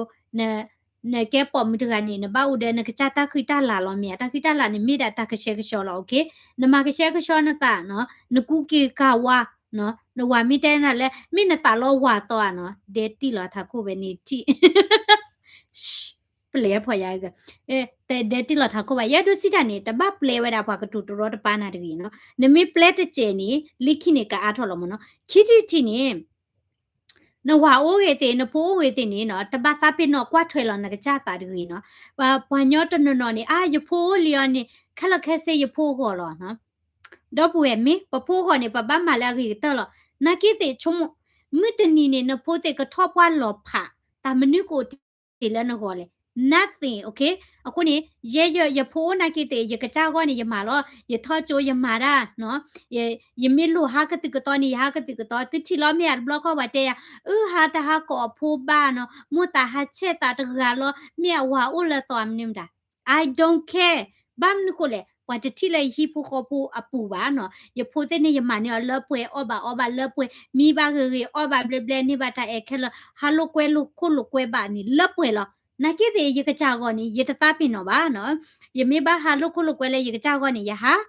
နကဲပိာ်မုၣ်တဂၤန့ၣ် နဘၣ်အိၣ်ဒီးနကစၢ်တၢ်ဃံတၢ်လၤလီၤမ့ၢ်ဧါ, တၢ်ဃံတၢ်လၤန့ၣ်မ့ၢ်ဒၣ်တၢ်ကဆှဲကဆှီလီၤ, okay? နမၤကဆှဲကဆှီနသးနီၤ, နကူက့ၤကၤဝါ နဝၤမ့ၢ်တဲနၤလၢ မ့ၢ်နသးလီဝၤသီဧါနီၤ, ဒဲတံၢ်လီၤထးခိၣ်ဝဲန့ၣ်ထံၣ် ပလဲၤဖီၣ်ယၤ ဒဲတံၢ်လီၤထးခိၣ်ဘၣ်, ယဲဒိးစံးတၢ်န့ၣ် တဘၣ်ပျဲဝဲဒၣ်ပှၤကတိၤတရီတပါနၤတဂ့ၤနီၤ, နမ့ၢ်ပျဲတစဲးန့ၣ် လၢခံန့ၣ်ကအါထီၣ်လီၤမ့ၢ်နီၤ, ခံထံၣ်တထံၣ်န့ၣ် နဝၤအိၣ်ဂ့ၤသ့ၣ် နဖိအိၣ်ဂ့ၤသ့ၣ်န့ၣ်နီၤ တဘၣ်သးပ့ၤနီၣ်ကွၢ်ထွဲလီၤနကစၢ်သးတဂ့ၤနီၤ, ပှၤညီတနီၤနီၤန့ၣ် အါ ယဖိအိၣ်လံအီၤန့ၣ် ခဲလၢာ်ခဲဆ့ယဖိအဂီၢ်လီၤနီၤ, ဒီပုၢ်ဝဲၢ်မ့ၢ် ပဖိအဂီၢ်န့ၣ် ပဘၣ်မၤလၢအဂ့ၤကတၢၢ်လီၤ, နာ်က့သ့ၣ်ဆိကမိၣ် မုၢ်တနံၤန့ၣ် နဖိသ့ၣ်ကထီၣ်ပှၢ်လီၤဖး တၢ်မနုၤကအိၣ်တ့ၢ်လၢနဂီၢ်လဲၣ်, nothing, okay? အဃိန့ၣ် ယဲယဖိအိၣ်နာ်က့သ့ၣ် ယကစၢ်ဂီၢ်န့ၣ် ယမၤလီၤ, ယထီၣ်ကၠိယမၤတၢ်နီၤ, ယမ့ၢ်လိၣ်ဟးကသုၣ်ကသီန့ၣ် ယဟးကသုၣ်ကသီ, သုထံၣ်လီၤမ့ၢ်ဧါတဘျီခီၣ်ပှၤတဲယၤ, အုဟးတဟးကိးအဖိဘၣ်နီၤ, မိၢ်သးဟးဆဲးသးတဂၤလီၤ, မ့ၢ်အဝၤအိၣ်လၢသီမနုၤမတၤ I don't care, ဘၣ်မနုၤဃိလဲၣ်, ပှၤတထံၣ်လၢယဟံၣ်ဖိဃီဖိအပူၤဘၣ်နီၤ. ယဖိသ့ၣ်န့ၣ် ယမၤန့ၢ်အီၤလၢပှဲၤ အီၣ်ဘၣ်အီဘၣ်လၢပှဲၤ မံဘၣ်ဂ့ၤဂ့ၤ အီၣ်ဘၣ်ဘျဲဘျဲ န့ၢ်ဘၣ်တၢ်အဲၣ်ခဲလၢာ် ဟးလိာ်ကွဲလိာ်ခိၣ်လိာ်ကွဲဘၣ်န့ၣ် လၢပှဲၤလီၤ. နာ်က့သ့ၣ် ယကစၢ်ဂီၢ်န့ၣ် ယတသးပ့ၤနီၣ်ဘၣ်နီၤ. ယမ့ၢ်ဘၣ်ဟးလိာ်ခိၣ်လိာ်ကွဲလၢယကစၢ်ဂီၢ်န့ၣ် ယဟး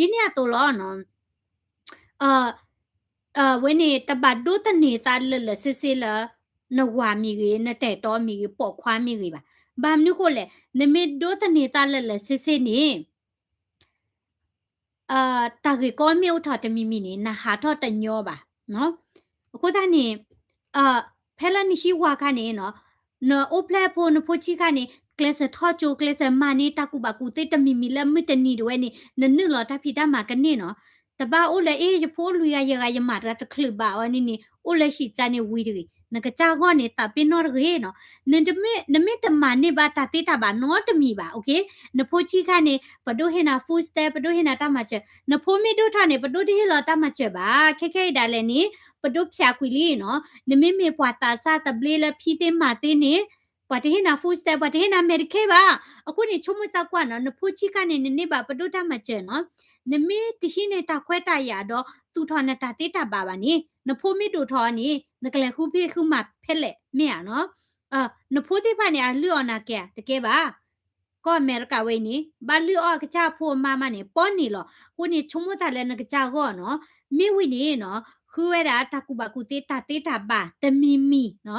ဒ်န့ၣ်အသိးလီၤနီၤ. အဝဲန့ၣ် တဘၣ်ဒိသန့ၤသးလၢာ်လၢာ်ဆ့ဆ့လၢ နဝၤမ့ၢ်ဂ့ၤ နတဲာ်တီမ့ၢ်ဂ့ၤ ပိာ်ခွါမ့ၢ်ဂ့ၤဘၣ်. ဘၣ်မနုၤဃိလဲၣ် နမ့ၢ်ဒိသန့ၤသးလၢာ်လၢာ်ဆ့ဆ့န့ၣ် တၢ်ဂ့ၢ်ကီမ့ၢ်အိၣ်ထီၣ်တမံၤမံၤန့ၣ် နဟးထီၣ်တညီဘၣ်. အဃိသတးန့ၣ် ဖဲလၢနဟံၣ်ဝၤခါန့ၣ်နီၤ နအိၣ်ဖျဲၣ်ဖိနဖိဆံးခါန့ၣ် ကျဲးစၢးထီၣ်ကၠိ ကျဲးစၢးမၤန့ၢ်တၢ်ကူၣ်ဘၣ်ကူၣ်သ့တမံၤမံၤလၢမုၢ်တနံၤတဝဲန့ၣ် နနုာ်လီၤတၢ်ဖံးတၢ်မၤကန့ၢ်နီၤ. တဘၣ်အိၣ်လၢ အ့ ယဖိအိၣ်လွံၢ်ဂၤယဲၢ်ဂၤ ယမၤတဂၤတချုးဘၣ်အီၤန့ၣ်န့ၣ် အိၣ်လၢဟံၣ်ကၢန့ၣ်ဝံၤတဂ့ၤ နကစၢ်ဂီၢ်န့ၣ် သးပ့ၤနီၣ်တဂ့ၤနီၤ. နမ့ၢ်တမၤန့ၢ်ဘၣ်တၢ်သ့တၢ်ဘၣ်နီတမံၤဘၣ် okay. နဖိဆံးခါန့ၣ် ပဒိၣ်ဟ့ၣ်နၤ food stamp ပဒိၣ်ဟ့ၣ်နၤတၢ်မၤစၢၤ နဖိမ့ၢ်ဒိၣ်ထီၣ်န့ၣ် ပဒိၣ်တဟ့ၣ်လီၤတၢ်မၤစၢၤဘၣ်. ခဲခဲအံၤဒၣ်လဲာ်န့ၣ် ပဒိၣ်ဖျးကွံာ်လံနီၤ. နမ့မ့ၢ်ပှၤသးစၢ်သဘျ့လၢဖံးသ့မၤသ့န့ၣ် ပှၤတဟ့ၣ်နၤ food stamp ပှၤတဟ့ၣ်နၤ Medicaid ဘၣ်. အဃိန့ၣ် ဆိကမိၣ်သးကွၢ်နီၤ နဖိဆံးခါန့ၣ် နန့ၢ်ဘၣ်ပဒိၣ်တၢ်မၤစၢၤနီၤ. နမ့ၢ်တဟံးန့ၢ်တၢ်ခွဲးတၢ်ယာ်ဒီး သူၣ်ထီၣ်နတၢ်သ့တၢ်ဘၣ်ဘၣ်န့ၣ် နဖိမ့ၢ်ဒိၣ်ထီၣ်န့ၣ် နကလဲၤဃုဖံးဃုမၤဖဲလဲၣ်မ့ၢ်ဧါနီၤ. နဖိသ့ၣ်တဖၣ်န့ၣ် အလုၢ်အီၣ်နၤကဲဧါ တကဲဘၣ်. ကီၢ်အမဲရကၤဝဲအံၤန့ၣ် ဘၣ်လုၢ်အီၣ်အကစၢ်အဖိအမါမးန့ၣ် ပီန့ၣ်လီၤ. အဃိန့ၣ် ဆိကမိၣ်သးလၢနကစၢ်ဂီၢ်နီၤ. မ့ၢ်ဝံၤန့ၣ်နီၤ ဃုဝဲဒၣ်တၢ်ကူၣ်ဘၣ်ကူၣ်သ့တၢ်သ့တၢ်ဘၣ်တမံၤမံၤနီၤ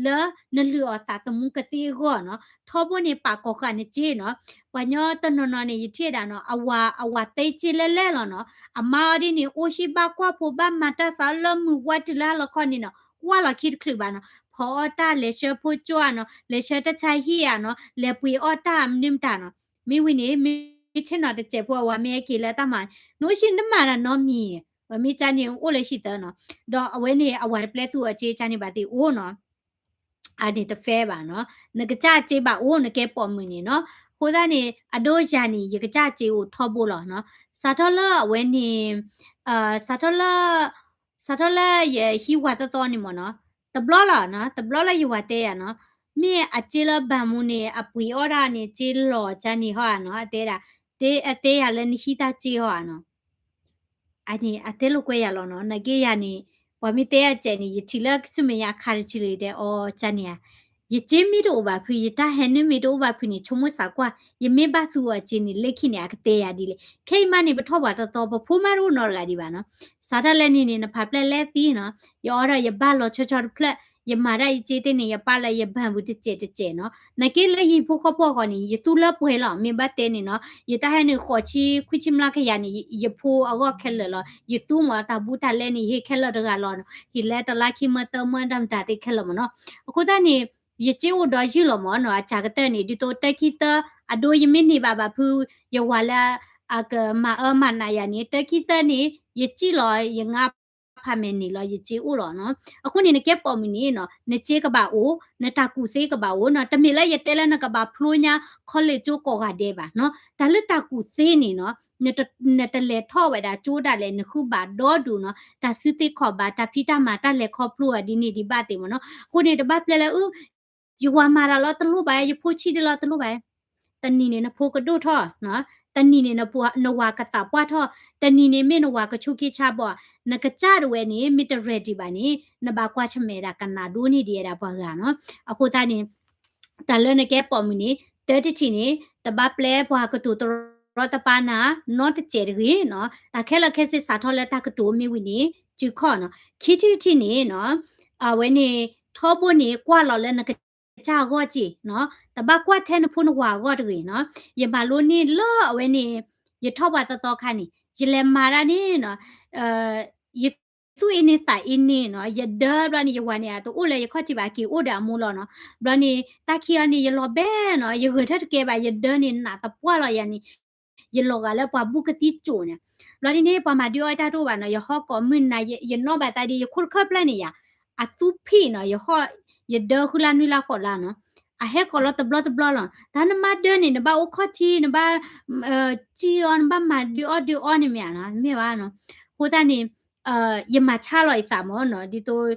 လၢနလုၢ်အီၣ်သးသမူကသ့အဂီၢ်နီၤ. ထီဘိန့ၣ် ပာ်ကီၢ်ဃာ်နစ့နီၤ. ပှၤညီတနီၤနီၤန့ၣ် ယထံၣ်ဒၣ်နီၤ အဝၤ အဝၤသ့စ့လဲလဲလီၤနီၤ. အမါအီၤဒ်န့ၣ် အိၣ်ဟံၣ်ဘၣ်ကွၢ်ဖိဘၣ်မၤတၢ်စးလၢမုၢ်ဝါတုၤလၢဟါလီၤခီန့ၣ်နီၤ ကွၢ်လီၤခံတချုးဘၣ်နီၤ. ဖီအီၣ်တၢ် လဲၤဆှၢဖိကၠိဧါနီၤ လဲၤဆှၢတၢ်ဆါဟံၣ်ဧါနီၤ လဲၤပှ့ၤအီၣ်တၢ်မနုၤမတၤနီၤ. မ့ၢ်ဝံၤန့ၣ် မ့ၢ်ဆ့ၣ်နီၤတစဲးဖိအဝၤမ့ၢ်ဟဲက့ၤလၢတၢ်မၤ နအိၣ်ဆံနမၤတၢ်နီတမံၤ ပမ့ၢ်ကၢန့ၣ်အိၣ်လၢဟံၣ်သၢနီၤ. ဒီးအဝဲန့ၣ် အဝၤတပျဲသူၣ်အီၤစ့ကၢန့ၣ်ဘၣ်သ့ၣ်အိၣ်နီၤ. အန့ၣ်တ fair ဘၣ်နီၤ. နကစၢ်စ့ဘၣ်အိၣ် နကဲပိာ်မုၣ်န့ၣ်နီၤ. အဃိသတးန့ၣ် အဒိယၤန့ၣ် ယကစၢ်စ့အိၣ်ထီဘိလီၤနီၤ. စးထီၣ်လၢအဝဲန့ၣ် စးထီၣ်လၢ စးထီၣ်လၢယဟံးဝၤသီသီန့ၣ်မ့ၢ်နီၤ, တဘျီလီၤနီၤ, တဘျီလၢယဝၤတဲယၤနီၤ, မ့ၢ်အစ့လၢဘၣ်မူန့ၣ် အပှ့ၤအီၣ်ဒၣ်န့ၣ် စ့လီၤကၢန့ၣ်ဟီဧါနီၤ, အတဲဒၣ်, တဲ အတဲယၤလၢနဟံးတၢ်စ့ဟီဧါနီၤ. အန့ၣ် အတဲလိာ်ကွဲယၤလီၤနီၤ, နာ်က့ယၤန့ၣ် ပှၤမ့ၢ်တဲအစဲးန့ၣ် ယထံၣ်လၢကဆူမဲာ်ညါခါတထံၣ်လၢယတဲအီၤ ကၢန့ၣ်ဧါ, ယစ့မ့ၢ်တအိၣ်ဘၣ်ဖုး ယတၢ်ဟဲနုာ်မ့ၢ်တအိၣ်ဘၣ်ဖုးန့ၣ် ဆိကမိၣ်စးကွၢ် ယမ့ၢ်ဘၣ်သူအီၤစ့န့ၣ် လၢခံန့ၣ် အကတဲယၤဒ်လဲၣ်. ခဲအံၤမးန့ၣ် ပထီၣ်ပှၤတသီ ပဖိမးတအိၣ်နီတဂၤဒံးဘၣ်နီၤ. စးထီၣ်လၢန့ၣ်န့ၣ် နဖးဖျဲၣ်လဲၣ်သံနီၤ, ယအီၣ်ဒီးယဘၣ်လီၤဆီဆီတဖျၢၣ်, ယမၤဒၣ်ယစ့သ့ၣ်န့ၣ် ယပာ်လၢယဘၣ်ပူၤတစဲးတစဲးနီၤ. နာ်က့လၢယဟံၣ်ဖိဃီဖိအဂီၢ်န့ၣ် ယသူလၢပှဲၤလီၤ, မ့ၢ်ဘၣ်တဲန့ၣ်နီၤ, ယတၢ်ဟဲနုာ်ဃိးဆံ ခွံဆံမျးကယၤန့ၣ် ယဖိအဂီၢ်ခဲလၢာ်လီၤ. ယသူမ့ၢ်တၢ်ဘူးတၢ်လဲန့ၣ် ယဟ့ၣ်ခဲလၢာ်တဂၤလီၤနီၤ, ဟ့ၣ်လၢတလါခံမၢသၢမၢတၢ်မတၤသ့ၣ်ခဲလၢာ်မ့ၢ်နီၤ. အဃိသတးန့ၣ် ယစ့အိၣ်ဒီးယုၢ်လီၤမ့ၢ်နီၤ, အစှၤကတၢၢ်န့ၣ် ဒ်သိးတၢခံသၢ အဒိယမ့ၢ်န့ၢ်ဘၣ်ဘၣ်ဖုး ယဝၤလၢအကမၤအၢမၤနးယၤန့ၣ် တၢခံသၢန့ၣ် ယစံၣ်လီၤ ယငါဖးမဲာ်န့ၣ်လီၤ ယစ့အိၣ်လီၤနီၤ. အဃိန့ၣ် နကဲပိာ်မုၣ်န့ၣ်နီၤ နစ့ကဘၣ်အိၣ်, နတၢ်ကူၣ်သ့ကဘၣ်အိၣ်နီၤ. တမ့ၢ်လၢယတဲလၢနကဘၣ်ဖျိညါ college ကီးဂၤဒဲးဘၣ်နီၤ. တၢ်လၢတၢ်ကူၣ်သ့န့ၣ်နီၤ နတလဲၤထီၣ်ဝဲဒၣ်ကၠိဒၣ်လဲာ် နဃုဘၣ်ဒီဒူၣ်နီၤ, တၢ်စုသ့ခီၣ်ဘၣ် တၢ်ဖံးတၢ်မၤ တၢ်လဲၤခီဖျိအီၤဒ်န့ၣ်ဒံးဘၣ်သ့ၣ်မ့ၢ်နီၤ. အဃိန့ၣ် တဘၣ်ပျဲလၢ အ ယဝၤမၤတၢ်လီၤတလိၣ်ဘၣ်, ယဖိဆံးဒ်လီၤတလိၣ်ဘၣ်. တနံၤန့ၣ် နဖိကဒိၣ်ထီၣ်, တနံၤန့ၣ် နဝၤကသးပှၢ်ထီၣ်, တနံၤန့ၣ်မ့ၢ်နဝၤကဆူးက့ဆါဘီၣ်, နကစၢ်တဝဲန့ၣ် မ့ၢ်တ ready ဘၣ်န့ၣ် နဘၣ်ကွၢ်ဆၢၣ်မဲာ်ဒၣ်ကနၣ်ဒိၣ်န့ၢ်ဒံးဝဲဒၣ်ပှၤဂၤနီၤ. အဃိသတးန့ၣ် တၢ်လၢနကဲပိာ်မုၣ်န့ၣ် တၢတထံၣ်န့ၣ် တဘၣ်ပျဲပှၤကတိၤတရီတပါနၤ နီတစဲးတဂ့ၤနီၤ. တၢ်ခဲလၢာ်ခဲဆ့စးထီၣ်လၢတၢ်ကတိၤမ့ၢ်ဝံၤန့ၣ် စုခီၣ်နီၤ. ခံထံၣ်တထံၣ်န့ၣ်နီၤ အဝဲန့ၣ် ထီဘိန့ၣ် ကွၢ်လီၤလၢနကစၢ်အဂီၢ်က့ၢ်နီၤ, တဘၣ်ကွၢ်ထဲနဖိနဝၤအဂီၢ်တဂ့ၤနီၤ. ယမၤလိန့ၢ်လၢအဝဲန့ၣ် ယထီၣ်ပှၤသီသီခါန့ၣ် ယလဲၤမၤဒၣ်န့ၣ်နီၤ ယသူၣ်အ့န့သးအ့န့နီၤ, ယဒၢဘျီန့ၣ် ယဝၤန့ၣ် အတအိၣ်လၢယခီၣ်ထံးဘၣ် က့ၤအိၣ်ဒီးအမိၢ်လီၤနီၤ. ဘျီန့ၣ် တၢ်ခံအီၤန့ၣ် ယလီၤဘဲနီၤ, ယဂဲၤထၢၣ်တကဲဘၣ် ယဒၢန့ၣ် နးသပှၢ်လီၤယၤန့ၣ် ယလီၤဂာ်လၢပှၤဘူၣ်ကသံၣ်ကၠိၣ်န့ၣ်. ဘျီဒ်န့ၣ် ပှၤမၤဒုးအီၣ်တၢ်တအိၣ်ဘၣ်နီၤ, ယဟီၣ်ကိးမုၢ်နၤ ယနီၣ်ဘၣ်သးဒ် ယခိၣ်တခၢၣ်ဖျၢၣ်န့ၣ်ယၤ, အသူၣ်ဖံးနီၤ, ယဟီၣ် ယဒၢဃုလါနွံလါဃိးလါနီၤ, အဟဲဃီၤလီၤတဘျီတဘျီလီၤ. တၢ်နမၤဒၢန့ၣ် နဘၣ်အိၣ်ခီၣ်ထံး နဘၣ် စံၣ်အီၤ နဘၣ်မၤဒုးအီၣ်ဒုးအီန့ၣ်မ့ၢ်ဧါနီၤ, မ့ၢ်ဘၣ်နီၤ. အဃိသတးန့ၣ် ယမၤဆါလီၤယသးမ့ၢ်နီၤ, ဒ်သိး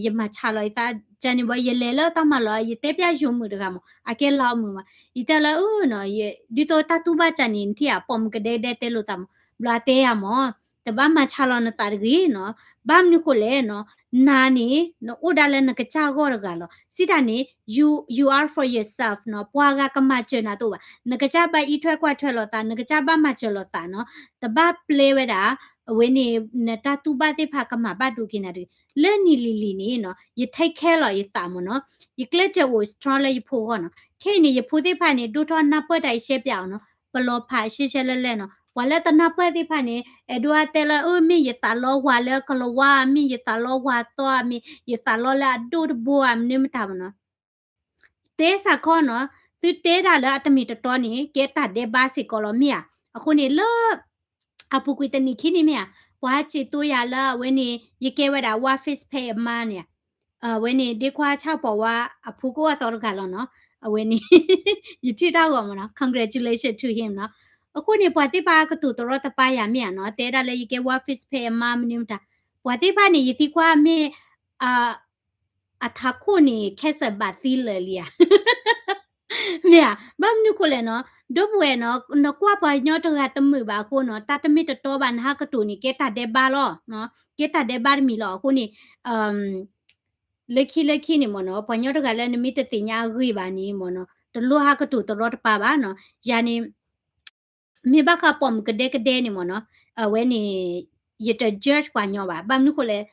ယမၤဆါလီၤယသး ကန့ၣ်ဘၣ် ယလဲၤလၢတၢ်မၤလီၤ ယတဲပျၢ်ယိၤမုၣ်တဂၤမး အကဲလီၤမုၣ်မး ယတဲလၢအၢနီၤ ဒ်သိးတၢ်တူၢ်ဘၣ်ကန့ၣ် နထံၣ်ဧါ ပိာ်မုၣ်ကဒဲကဒဲတဲလိာ်သးမး ဘျီအတဲယၤမး တဘၣ်မၤဆါလီၤနသးတဂ့ၤနီၤ ဘၣ်မနုၤဃိလဲၣ်နီၤ နၤန့ၣ် နအိၣ်ဒၣ်လၢနကစၢ်ဂီၢ်တဂၤလီၤ စံးတၢ်န့ၣ် you you are for yourself နီၤ ပှၤဂၤကမၤစၢၤနၤတအိၣ်ဘၣ် နကစၢ်ဘၣ်အံးထွဲကွၢ်ထွဲလိာ်သး နကစၢ်ဘၣ်မၤစၢၤလိာ်သးနီၤ တဘၣ်ပျဲဝဲဒၣ် အဝဲန့ၣ် နတၢ်တူၢ်ဘၣ်သ့ၣ်တဖၣ်ကမၤဘၣ်ဒိက့ၤနၤတဂ့ၤ လၢနံၤလံၤလံၤန့ၣ်နီၤ ယ take care လီၤယသးမးနီၤ ယကျဲးစၢးအိၣ် strong လၢယဖိဂီၢ်နီၤ ခဲအံၤန့ၣ် ယဖိသ့ၣ်တဖၣ်န့ၣ် ဒိၣ်ထီၣ်နၢ်ပၢၢ်တၢ်အံၤရှဲပၠးအီၤနီၤ ပလီၤဖးရှဲရှဲလဲၣ်လဲၣ်နီၤ ပှၤလၢတနၢ်ပၢၢ်သ့ၣ်တဖၣ်န့ၣ် အဲၣ်ဒိးအါတဲလၢ အၢ မ့ၢ်ယသးလီဝၤလၢကလၤဝါ မ့ၢ်ယသးလီဝၤသီ မ့ၢ်ယသးလီလၢအဒိၣ်တဘိဧါ မနုၤမတၤမးနီၤ တဲစးခီနီၤ သုတဲဒၣ်လၢအတမ့ၢ်တတီန့ၣ် ကဲတၢ်ဒဲးဘးစ့ၢ်ကီးလီၤမ့ၢ်ဧါ အဃိန့ၣ်လၢ အပူၤကွံာ်တနံၤခံန့ၣ်မ့ၢ်ဧါ ပှၤစံးသိယၤလၢအဝဲန့ၣ် ယကဲဝဲဒၣ် one fist pay အမါန့ၣ် အဝဲန့ၣ် ဒ့ခွါဆၣ်ပီၤဝါအဖုကအိၣ်အသီတဂၤလီၤနီၤ အဝဲန့ၣ် ယထံၣ်တၢ်ဂီၤမးနီၤ congratulation to him နီၤ အဃိန့ၣ် ပှၤသ့ၣ်တဖၣ်ကတိၤတရီတပါယၤမ့ၢ်ဧါနီၤ တဲဒၣ်လၢယကဲ one fist pay အမါမနုၤမတၤ ပှၤသ့ၣ်တဖၣ်န့ၣ် ယသံကွၢ်မ့ၢ် အထးခိၣ်န့ၣ် cancer ဘၣ်သံလၢာ်လံဧါ မ့ၢ်ဧါ ဘၣ်မနုၤဃိလဲၣ်နီၤ ဒီပုၢ်ဝဲၢ်နီၤ နကွၢ်ပှၤကညီတဂၤတမုာ်ဘၣ်အဃိနီၤ တၢ်တမ့ၢ်တတီဘၣ် နဟးကတိၤန့ၣ် ကဲတၢ်ဒဲးဘးလီၤ ကဲတၢ်ဒဲးဘးတမံၤလီၤ အဃိန့ၣ် လၢခံလၢခံန့ၣ်မ့ၢ်နီၤ ပှၤကညီတဂၤလၢနမ့ၢ်တသ့ၣ်ညါအဂ့ၢ်ဘၣ်န့ၣ်မ့ၢ်နီၤ တလိၣ်ဟးကတိၤတရီတပါဘၣ်နီၤ ယၤန့ၣ် မ့ၢ်ဘၣ်ဃးပိာ်မုၣ်ကဒဲကဒဲန့ၣ်မ့ၢ်နီၤ အဝဲန့ၣ် ယတ judge ပှၤကညီဘၣ် ဘၣ်မနုၤဃိလဲၣ်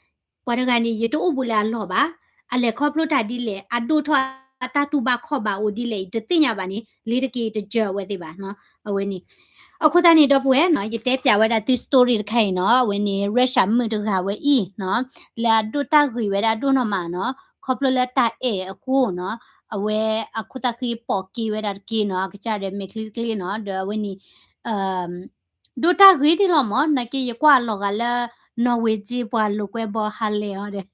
ပှၤတဂၤန့ၣ် ယတအိၣ်ဘူးလၢအလီၢ်ဘၣ် အလဲၤခီဖျိတၢ်ဒ်လဲၣ် အဒိၣ်ထီၣ်အတၢ်တူၢ်ဘၣ်ခီၣ်ဘၣ်အိၣ်ဒ်လဲၣ် ယတသ့ၣ်ညါဘၣ်န့ၣ် လ့ၤတက့ၤ ယတ judge အဝဲသ့ၣ်ဘၣ်နီၤ အဝဲန့ၣ် အဃိသတးန့ၣ် ဒီပုၢ်ဝဲၢ်နီၤ ယတဲပျးဝဲဒၣ်သု story တခါအံၤနီၤ အဝဲန့ၣ် Russia မုၣ်တဂၤဝဲအံၤနီၤ လၢအဒိၣ်တၢ်ဂ့ၤဝဲဒၣ်ဒိၣ်နီၢ်မးနီၤ ခီဖျိလၢတၢ်အဲၣ်အဃိနီၤ အဝဲအခိၣ်သၣ်ဃံပိာ်က့ၤဝဲဒၣ်တက့ၢ်နီၤ အကစၢ်ဒီးမဲာ်ချံတက့ၢ်နီၤ ဒီးအဝဲန့ၣ် ဒိၣ်တၢ်ဂ့ၤဒ်လီၤမး နာ်က့ယကွၢ်လီၤဂာ်လၢ Norwegian ပှၤလိာ်ကွဲဘီဟါလဲၢ်အီၤဒီး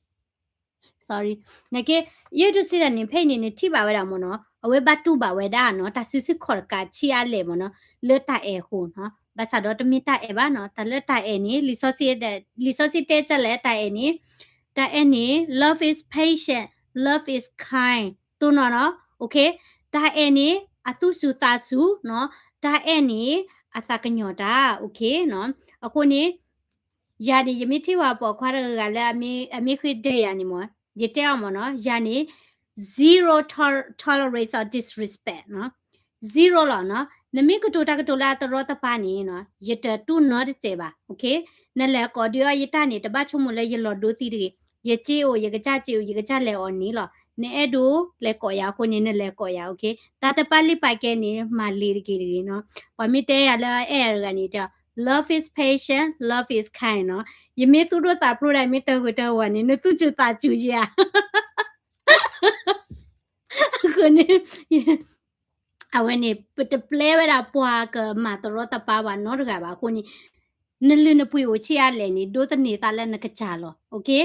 sorry နာ်က့ ယဲဒိးစံးတၢ်န့ၣ် ဖဲအံၤန့ၣ် နထံၣ်ဘၣ်ဝဲဒၣ်မ့ၢ်နီၤ အဝဲဘၣ်တူၢ်ဘၣ်ဝဲဒၣ်နီၤ တၢ်စုဆူၣ်ခီၣ်တကးဆံးအါလဲၣ်မ့ၢ်နီၤ လၢတၢ်အဲၣ်အဃိနီၤ ဘၣ်ဆၣ်ဒီးတမ့ၢ်တၢ်အဲၣ်ဘၣ်နီၤ တၢ်လၢတၢ်အဲၣ်န့ၣ် လံာ်စီဆှံတဲဒ်လဲၣ် တၢ်အဲၣ်န့ၣ် တၢ်အဲၣ်န့ၣ် love is patient, love is kind တိၢ်နီၣ်နီၤ တၢ်အဲၣ်န့ၣ် အသူၣ်စူၤသးစူၤနီၤ တၢ်အဲၣ်န့ၣ် အသးကညီၤတၢ် အဃိန့ၣ် ယၤန့ၣ် ယမ့ၢ်ထံၣ်ဝဲပိာ်ခွါတဂၤလၢ အမ့ၢ်ဃ့ဒဲးယၤန့ၣ်မ့ၢ် ယတဲအီၤမ့ၢ်နီၤ ယၤန့ၣ် zero tolerance of disrespect နီၤ zero လီၤနီၤ နမ့ၢ်ကတိၤတၢ်ကတိၤလၢအတရီတပါန့ၣ်နီၤ ယတတူၢ်နီတစဲးဘၣ် နလဲၤကိးဒုးအီၣ်ယတၢ်န့ၣ် တဘၣ်ဆိကမိၣ်လၢယလီၤဒိသံတဂ့ၤ ယစ့အိၣ် ယကစၢ်စ့အိၣ် ယကစၢ်လဲၤအီၤန့ၣ်လီၤ နအဲၣ်ဒိးလဲၤကိးယၤအဃိန့ၣ် နလဲၤကိးယၤ တၢ်တပာ်လုၢ်ပာ်ကဲန့ၣ် မၤလ့ၤတက့ၢ်တဂ့ၤနီၤ ပှၤမ့ၢ်တဲယၤလၢအဲၣ်ယၤတဂၤန့ၣ် love is patient, love is kind နီၤ ယမ့ၢ်သူၣ်ဒိၣ်သးဖျိးဒၣ် မ့ၢ်တၢ်ဂ့ၤတၢ်ဝါန့ၣ် နသူၣ်စူၤသးစူၤယၤ အဃိန့ၣ် အဝဲန့ၣ် ပတပျဲဝဲဒၣ်ပှၤကမၤတရီတပါဘၣ်နီတဂၤဘၣ်အဃိန့ၣ် နလုၢ်နပှ့ၤအိၣ်ဆံးအါလဲၣ်န့ၣ် ဒိးသန့ၤသးလၢနကစၢ်လီၤ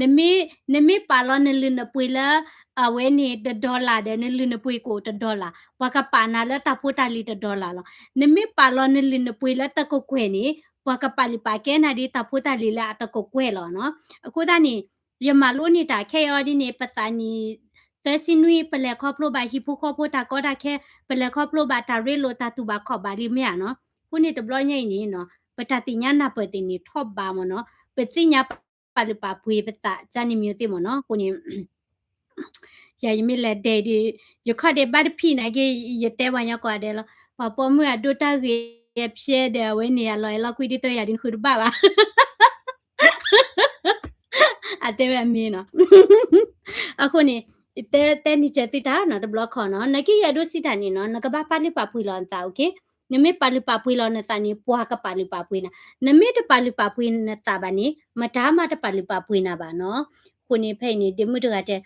နမ့ၢ် နမ့ၢ်ပာ်လီၤနလုၢ်နပှ့ၤလၢ အဝဲန့ၣ် တ dollar ဒီး နလုၢ်နပှ့ၤကအိၣ်တ dollar ပှၤကပာ်နၤလၢတၢ်ဖိတၢ်လံၤတ dollar လီၤ နမ့ၢ်ပာ်လီၤနလုၢ်နပှ့ၤလၢတကကွဲၢ်န့ၣ် ပှၤကပာ်လုၢ်ပာ်ကဲနၤဒ်တၢ်ဖိတၢ်လံၤလၢအတကကွဲၢ်လီၤနီၤ အဃိသတးန့ၣ် ယမၤလိန့ၢ်တၢ်ခဲအံၤဒ်န့ၣ် ပသးနံၣ် သၢဆံနွံ ပလဲၤခီဖျိဘၣ်ဟံၣ်ဖိဃီဖိတၢ်ကီတၢ်ခဲ ပလဲၤခီဖျိဘၣ်တၢ်ရ့လိာ်တၢ်တူၢ်ဘၣ်ခီၣ်ဘၣ်လံမ့ၢ်ဧါနီၤ အဃိန့ၣ်တဘျီညါအံၤန့ၣ်နီၤ ပတၢ်သ့ၣ်ညါနၢ်ပၢၢ်သ့ၣ်န့ၣ်ထီၣ်ဘးမ့ၢ်နီၤ ပသ့ၣ်ညါပာ်လုၢ်ပာ်ပှ့ၤပသးကန့ၣ်မ့ၢ်သ့ၣ်မ့ၢ်နီၤ အဃိန့ၣ် ယၤယမ့ၢ်လဲၤဒဲးဒုး ယခီၣ်ဒဲးဘၣ်တဖံးနာ်က့ ယတဲပှၤညီကိးဂၤဒဲးလီၤ ပှၤပိာ်မုၣ်အဒိၣ်တၢ်ဂ့ၤအဖျဲဒီးအဝဲန့ၣ် အလီၤအဲၣ်လီၤကွံဒ်သိးယၤဒုးနဃုတဘၣ်ဘၣ် အတဲဝဲအမ့ၢ်နီၤ အဃိန့ၣ် တဲတဲနံၤကဲသုတၢ်နီၤ တဘျီခီနီၤ နာ်က့ယအဲၣ်ဒိးစံးတၢ်န့ၣ်နီၤ နကဘၣ်ပာ်လုၢ်ပာ်ပှ့ၤလီၤနသး okay နမ့ၢ်ပာ်လုၢ်ပာ်ပှ့ၤလီၤနသးန့ၣ် ပှၤကပာ်လုၢ်ပာ်ပှ့ၤနၤ နမ့ၢ်တပာ်လုၢ်ပာ်ပှ့ၤနသးဘၣ်န့ၣ် မတၤမးတပာ်လုၢ်ပာ်ပှ့ၤနၤဘၣ်နီၤ အဃိန့ၣ် ဖဲအံၤန့ၣ် ဒ့မုၣ်တဂၤတဲ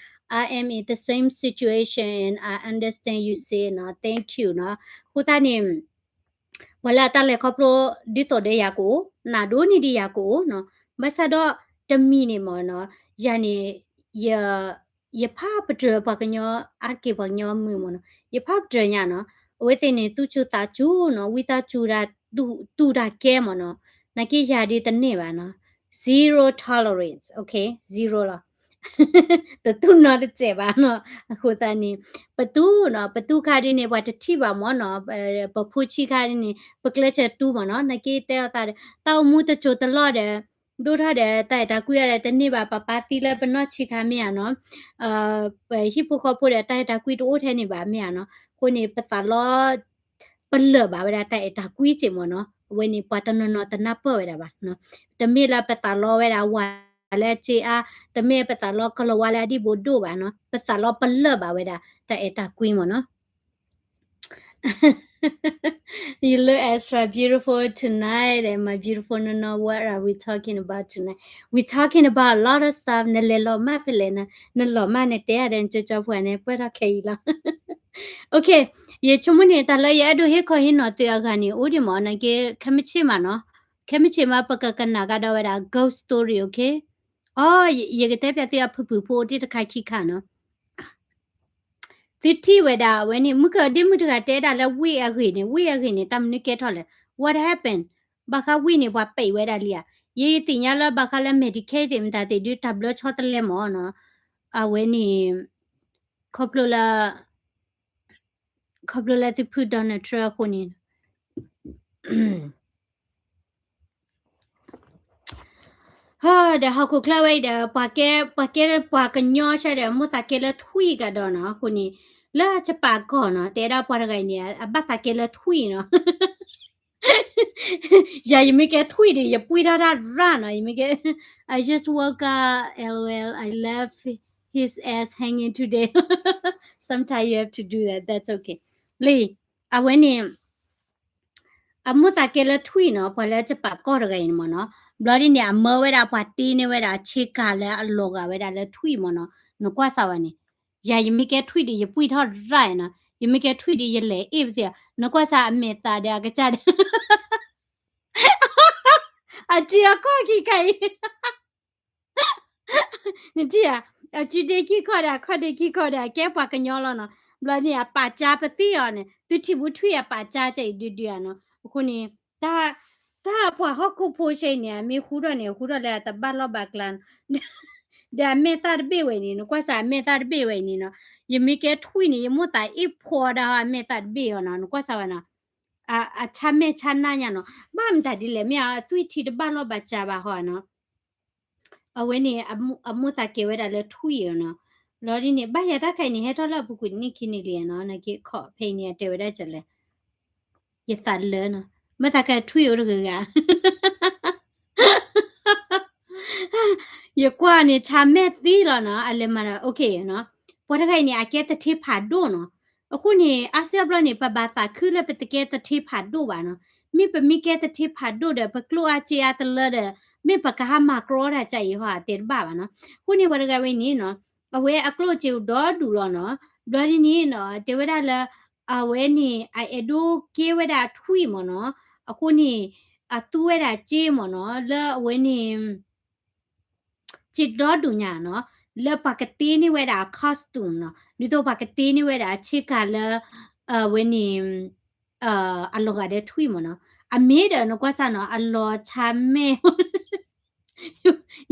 I am in the same situation and I understand you say နီၤ thank you နီၤ အဃိသတးန့ၣ် ပှၤလၢအတၢ်လဲၤခီဖျိဒ်သိးဒီးယၤကအိၣ် နးဒိၣ်န့ၢ်ဒံးယၤကအိၣ်နီၤ ဘၣ်ဆၣ်ဒီးတမံၤန့ၣ်မ့ၢ်နီၤ ယၤန့ၣ် ယ ယဖးပတြၢၤပှၤကညီ အါတက့ၢ်ပှၤကညီမုၣ်မ့ၢ်နီၤ ယဖးပတြၢၤညါနီၤ အဝဲသ့ၣ်န့ၣ် သူၣ်စူၤသးစူၤနီၤ ဝံသးစူၤတၢ် တူၢ်တၢ်ကဲမ့ၢ်နီၤ နာ်က့ယၤဒုးတန့ၢ်ဘၣ်နီၤ zero tolerance okay zero လီၤ တတူၢ်နီတစဲးဘၣ်နီၤ. အဃိသတးန့ၣ် ပတူၢ်နီၤ, ပတူၢ်ခါဒ်န့ၣ် ပှၤတထံၣ်ဘၣ်မ့ၢ်နီၤ, ပဖိဆံးခါဒ်န့ၣ် ပကျဲးစၢးတူၢ်မ့ၢ်နီၤ. နာ်က့တဲအီၤသးဒီး တၢ်အိၣ်မူတစိၤတလီၢ်ဒီး ဒိၣ်ထီၣ်ဒီး တၢ်အဲၣ်တၢ်ကွံအီၤဒီးတန့ၢ်ဘၣ်, ပၢ်ပၢ်သံလၢပနီၢ်ဆံးခါမ့ၢ်ဧါနီၤ, ပဟံၣ်ဖိဃီဖိဒီး တၢ်အဲၣ်တၢ်ကွံတအိၣ်ထဲန့ၣ်ဘၣ်မ့ၢ်ဧါနီၤ. အဃိန့ၣ် ပသးလီ ပလၢာ်ဘၣ်ဝဲဒၣ်တၢ်အဲၣ်တၢ်ကွံစ့ၢ်မ့ၢ်နီၤ. အဝဲန့ၣ် ပှၤတနီၤနီၤတနၢ်ပၢၢ်ဝဲဒၣ်ဘၣ်. တမ့ၢ်လၢပသးလီဝဲဒၣ်ဝၤလၢအစ့အါ, တမ့ၢ်ပသးလီကလီၤဝါလၢအဒံၣ်ဘိဒိၣ်ဘၣ်နီၤ. ပသးလီပလၢာ်ဘၣ်ဝဲဒၣ်တၢ်အဲၣ်တၢ်ကွံမ့ၢ်နီၤ. You look extra beautiful tonight, and my beautiful နီၢ်နီၢ်, what are we talking about tonight? We talking about a lot of stuff. နလဲၤလီၤမၢ်ဖဲလဲၣ်နီၤ, နလီၤမၢ်နတဲအါဒီးနကၠီကၠီဖိန့ၣ် ပှဲၤထီၣ်ခဲအံၤလီၤ. Okay, ယဆိကမိၣ်န့ၣ် တၢ်လၢယအဲၣ်ဒိးဟ့ၣ်ခီဟ့ၣ်နီၤသုအဂၤန့ၣ် အိၣ်ဒံးမ့ၢ်နီၤ, ခဲမုၢ်ဆ့ၣ်မးနီၤ, ခဲမုၢ်ဆ့ၣ်မး ပကကနၣ်ကဒီးဝဲဒၣ် ghost story, okay? အိ, ယကတဲပျးသုအဖုၣ်ဖုၣ်ဖိအိၣ်တ့ၢ်တခါခံခါနီၤ. သုထံၣ်ဝဲဒၣ်အဝဲန့ၣ် မုၢ်ကဒ့မုၢ်တဂၤတဲဒၣ်လၢဝ့ၢ်အဂ့ၢ်န့ၣ်, ဝ့ၢ်အဂ့ၢ်န့ၣ် တၢ်မနုၤကဲထီၣ်လဲၣ်, what happened? ဘၣ်ဃးဝ့ၢ်န့ၣ် ပှၤပဲာ်ဝဲဒၣ်လံဧါ. ယသ့ၣ်ညါလၢဘၣ်ဃးလၢ Medicaid သ့ၣ်မတၤသ့ၣ်ဒုး တၢ်ဘျၢဆီတလဲမ့ၢ်နီၤ. အဝဲန့ၣ် ခီဖျိလၢ ခီဖျိလၢသုဖု Donald Trump အဃိန့ၣ် ဟၢ ဒီးဟီၣ်ခိၣ်ချၢဝဲအံၤဒီး ပှၤကဲ ပှၤကဲပှၤကညီဆၢဒီး မိၣ်သးကဲလၢထွံၣ်ကဒီးနီၤ. အဃိန့ၣ် လၢကပာ်ကီၢ်နီၤ တဲဒၣ်ပှၤတဂၤအံၤန့ၣ် အဘၣ်သးကဲလၢထွံၣ်နီၤ. ယၤ ယမ့ၢ်ကဲထွံၣ်ဒီး ယပှံၢ်ထီၣ်တၢ်ရၣ်နီၤ. ယမ့ၢ်ကဲ I just woke up, lol, I left his ass hanging today. Sometimes you have to do that, that's okay. လံ အဝဲန့ၣ် အမိၣ်သးကဲလၢထွံၣ်နီၤ, ပှၤလၢကပာ်ကီၢ်တဂၤအံၤန့ၣ်မ့ၢ်နီၤ. ဘျီဒ်န့ၣ် အမၢဝဲဒၣ်ပှၤတ့န့ၢ်ဝဲဒၣ် ဆ့ကၤလၢအလီၤဂာ်ဝဲဒၣ်လၢထွံၣ်မ့ၢ်နီၤ. နကွၢ်စၢ်ဝဲန့ၣ်, ယၤ ယမ့ၢ်ကဲထွံၣ်ဒီး ယပှံၢ်ထီၣ်ရၣ်နီၤ. ယမ့ၢ်ကဲထွံၣ်ဒီး ယလဲၤအ့ၣ်ပသ့ၣ်, နကွၢ်စၢ်အမဲာ်သးဒီးအကစၢ်ဒီး အစုအခီၣ်ခံခါအံၤ နထံၣ်ဧါ, အစုဒ့ခံခီၣ်ဒီး အခီၣ်ဒ့ခံခီၣ်ဒီး အကဲပှၤကညီလီၤနီၤ. ဘျီန့ၣ် အပာ်ကၢပသံအီၤန့ၣ် သုထံၣ်ဘူးထွံၣ်အပာ်ကၢကဲအံၤဒုဒုဧါနီၤ. အဃိန့ၣ် တၢ် တၢ်ပှၤဟီၣ်ခိၣ်ဖိဆဲအံၤန့ၣ် အမ့ၢ်ဃူထီၣ်န့ၣ် အဃူထီၣ်လၢအတဘၣ်လီၢ်ဘၣ်ကျါနီၤ. ဒီးအမဲာ်သၣ်တဘ့ၣ်ဝဲအံၤန့ၣ် နကွၢ်စၢ်အမဲာ်သၣ်တဘ့ၣ်ဝဲအံၤန့ၣ်နီၤ. ယမ့ၢ်ကဲထွံၣ်န့ၣ် ယမိၣ်သးအ့ၣ်ဖှီဒီးအမဲာ်သၣ်တဘ့ၣ်အီၤနီၤ. နကွၢ်စၢ်ဝဲနီၤ. အဆၣ်မဲာ်ဆၣ်နၢ်ညါနီၤ. ဘၣ်မတၤဒ်လဲၣ် မ့ၢ်အသွံၣ်ထံတဘၣ်လီၢ်ဘၣ်စၢ်ဘၣ်ဟီနီၤ. အဝဲန့ၣ် အမိၣ်သးကဲဝဲဒၣ်လၢထွံၣ်အီၤနီၤ. ဘျီဒ်န့ၣ် ဘၣ်ယၤတၢ်ခါအံၤန့ၣ် ဟဲထီၣ်လၢအပူၤကွံာ်န့ၣ်ခံန့ၣ်လံနီၤ. နာ်က့ခီၣ်ဖဲအံၤန့ၣ် အတဲဝဲဒၣ်ကလဲၣ်. ယသးလၢနီၤ. မ့ၢ်သးကဲထွံၣ်အိၣ်တဂၤဂၤ ယကွၢ်န့ၣ် ဆၣ်မဲာ်သံလီၤနီၤ. အလဲၤမၤဒီး okay နီၤ. ပှၤတဂၤအံၤန့ၣ် အကဲသထ့ဖးဒိၣ်နီၤ. အဃိန့ၣ် အါစုအါဘျီန့ၣ် ပဘၣ်သးခုလၢပတကဲသထ့ဖးဒိၣ်ဘၣ်နီၤ. မ့ၢ်ပမ့ၢ်ကဲသထ့ဖးဒိၣ်ဒီး ပကျိၣ်အါစ့အါတလၢဒီး မ့ၢ်ပကဟးမၤကြီတၢ်ကဲအံၤဟီ တဲတဘၣ်ဘၣ်နီၤ. အဃိန့ၣ် ပှၤတဂၤဝဲအံၤန့ၣ်နီၤ အဝဲအကျိၣ်စ့အိၣ်ဒီဒူၣ်လီၤနီၤ. ဘျီဒ်န့ၣ်နီၤ တဲဝဲဒၣ်လၢ အဝဲန့ၣ် အအဲၣ်ဒိးကဲဝဲဒၣ်ထွံၣ်မ့ၢ်နီၤ. အဃိန့ၣ် အသူဝဲဒၣ်စ့မ့ၢ်နီၤ လၢအဝဲန့ၣ် စ့ဒီဒူၣ်ညါနီၤ, လၢပှၤကတ့န့ၢ်ဝဲဒၣ်အ costume နီၤ, ဒ်သိးပှၤကတ့န့ၢ်ဝဲဒၣ်အဆ့ကၤလၢ အဝဲန့ၣ် အလီၤဂာ်ဒီးထွံၣ်မ့ၢ်နီၤ, အမ့ၢ်ဒီးနကွၢ်စၢ်နီၤ အလီၤဆါမဲာ်,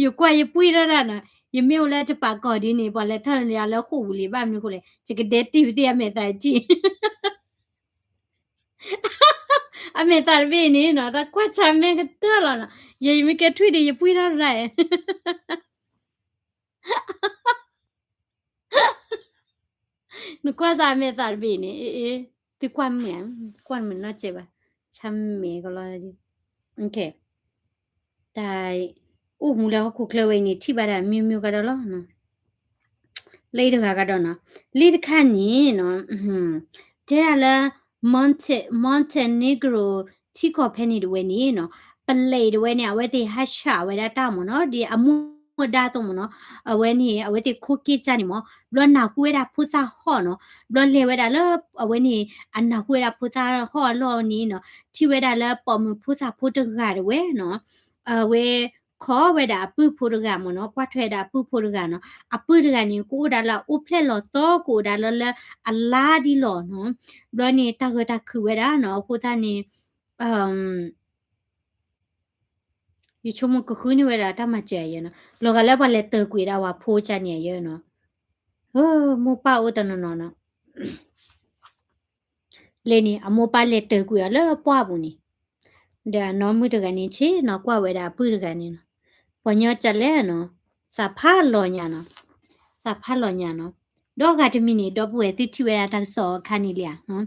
ယကွၢ်ယပှံၢ်ထီၣ်တၢ်နီၤ, ယမ့ၢ်အိၣ်လၢတပာ်ကီၢ်ဒ်န့ၣ် ပှၤလဲၤထီၣ်လၢလၢဃိာ်ပူၤလံ ဘၣ်မနုၤဃိလဲၣ် ယကဒဲတံၢ်ဝဲသ့ၣ်အမဲာ်သၣ်စံၣ် အမဲာ်သၣ်တဘ့ၣ်န့ၣ်နီၤ တၢ်ကွၢ်ဆါမဲာ်ကတၢၢ်လီၤနီၤ, ယမ့ၢ်ကဲထွံၣ်ဒီးယပှံၢ်ထီၣ်တၢ် နကွၢ်စၢ်အမဲာ်သၣ်တဘ့ၣ်န့ၣ် အ့ အ့ သုကွၢ်မုာ်, ကွၢ်မုာ်နီတစဲးဘၣ်, ဆါမဲာ်ကလီၤ, တၢ်အိၣ်မူလၢဟီၣ်ခိၣ်ချၢဝဲအံၤန့ၣ် ထံၣ်ဘၣ်ဒၣ်မံၤမံၤကဒီးလီၤ. လၢတဂၤကဒီးနီၤ, လၢတခါန့ၣ်နီၤ, တဲဒၣ်လၢ Monte-, Montenegro ထံကီၢ်ဖဲန့ၣ်တဝဲန့ၣ်နီၤ, ပလဲၤတဝဲန့ၣ် အဝဲသ့ၣ်ဟးဆှၣ်ဝဲဒၣ်တၢ်မ့ၢ်နီၤ, ဒ်အမူအဒါအသိးမ့ၢ်နီၤ, အဝဲန့ၣ် အဝဲသ့ၣ်ခိၣ်က့ၣ်ကၢ်န့ၣ်မ့ၢ်, ဘျီနၢ်ဟူဝဲဒၣ်ဖိသၣ်ဟီၣ်နီၤ, ဘျီလဲၤဝဲဒၣ်လၢ အဝဲန့ၣ် အနၢ်ဟူဝဲဒၣ်ဖိသၣ်ဟီၣ်အလီၢ်န့ၣ်နီၤ, ထံၣ်ဝဲဒၣ်လၢပိာ်မုၣ်ဖိသၣ်ဖိတဂၤတဝဲနီၤ, အဝဲ ခိးဝဲဒၣ်အပုၢ်ဖိတဂၤမ့ၢ်နီၤ, ကွၢ်ထွဲဒၣ်အပုၢ်ဖိတဂၤနီၤ, အပုၢ်တဂၤန့ၣ် ကအိၣ်ဒၣ်လၢအအိၣ်ဖျဲၣ်လီၤသီ ကအိၣ်ဒၣ်လၢလၢအလါဒ်လီၤနီၤ, ဘျီန့ၣ် တၢ်ဂၢၢ်တၢ်ခုၣ်ဝဲဒၣ်နီၤ, အဃိသတးန့ၣ် အ ယဆိကမိၣ်ကဃုန့ၢ်ဝဲဒၣ်တၢ်မၤစၢၤအယဲနီၤ, လီၤဂာ်လၢပှၤလဲၤတၢၤကွံာ်ဒၣ်ဝဲဖိကန့ၣ်အယဲနီၤ, မိၢ်ပၢ်အိၣ်တနီၤနီၤနီၤ လဲၤန့ၣ် အမိၢ်ပၢ်လဲၤတၢၤကွံာ်အီၤလၢပှၢ်ပူၤန့ၣ်, ဒီးအနီၢ်မုၣ်တဂၤန့ၣ် ဆ့ၣ်နီၤကွၢ်ဝဲဒၣ်အပုၢ်တဂၤန့ၣ်နီၤ, ပှၤညီကလဲၣ်နီၤ, သးဖးလီၤညါနီၤ, သးဖးလီၤညါနီၤ, ဒီးဂၤတမံၤန့ၣ် ဒီပုၢ်ဝဲၢ်သုထံၣ်ဝဲဒၣ်တၢ်ကစီၣ်အခါန့ၣ်လံဧါ,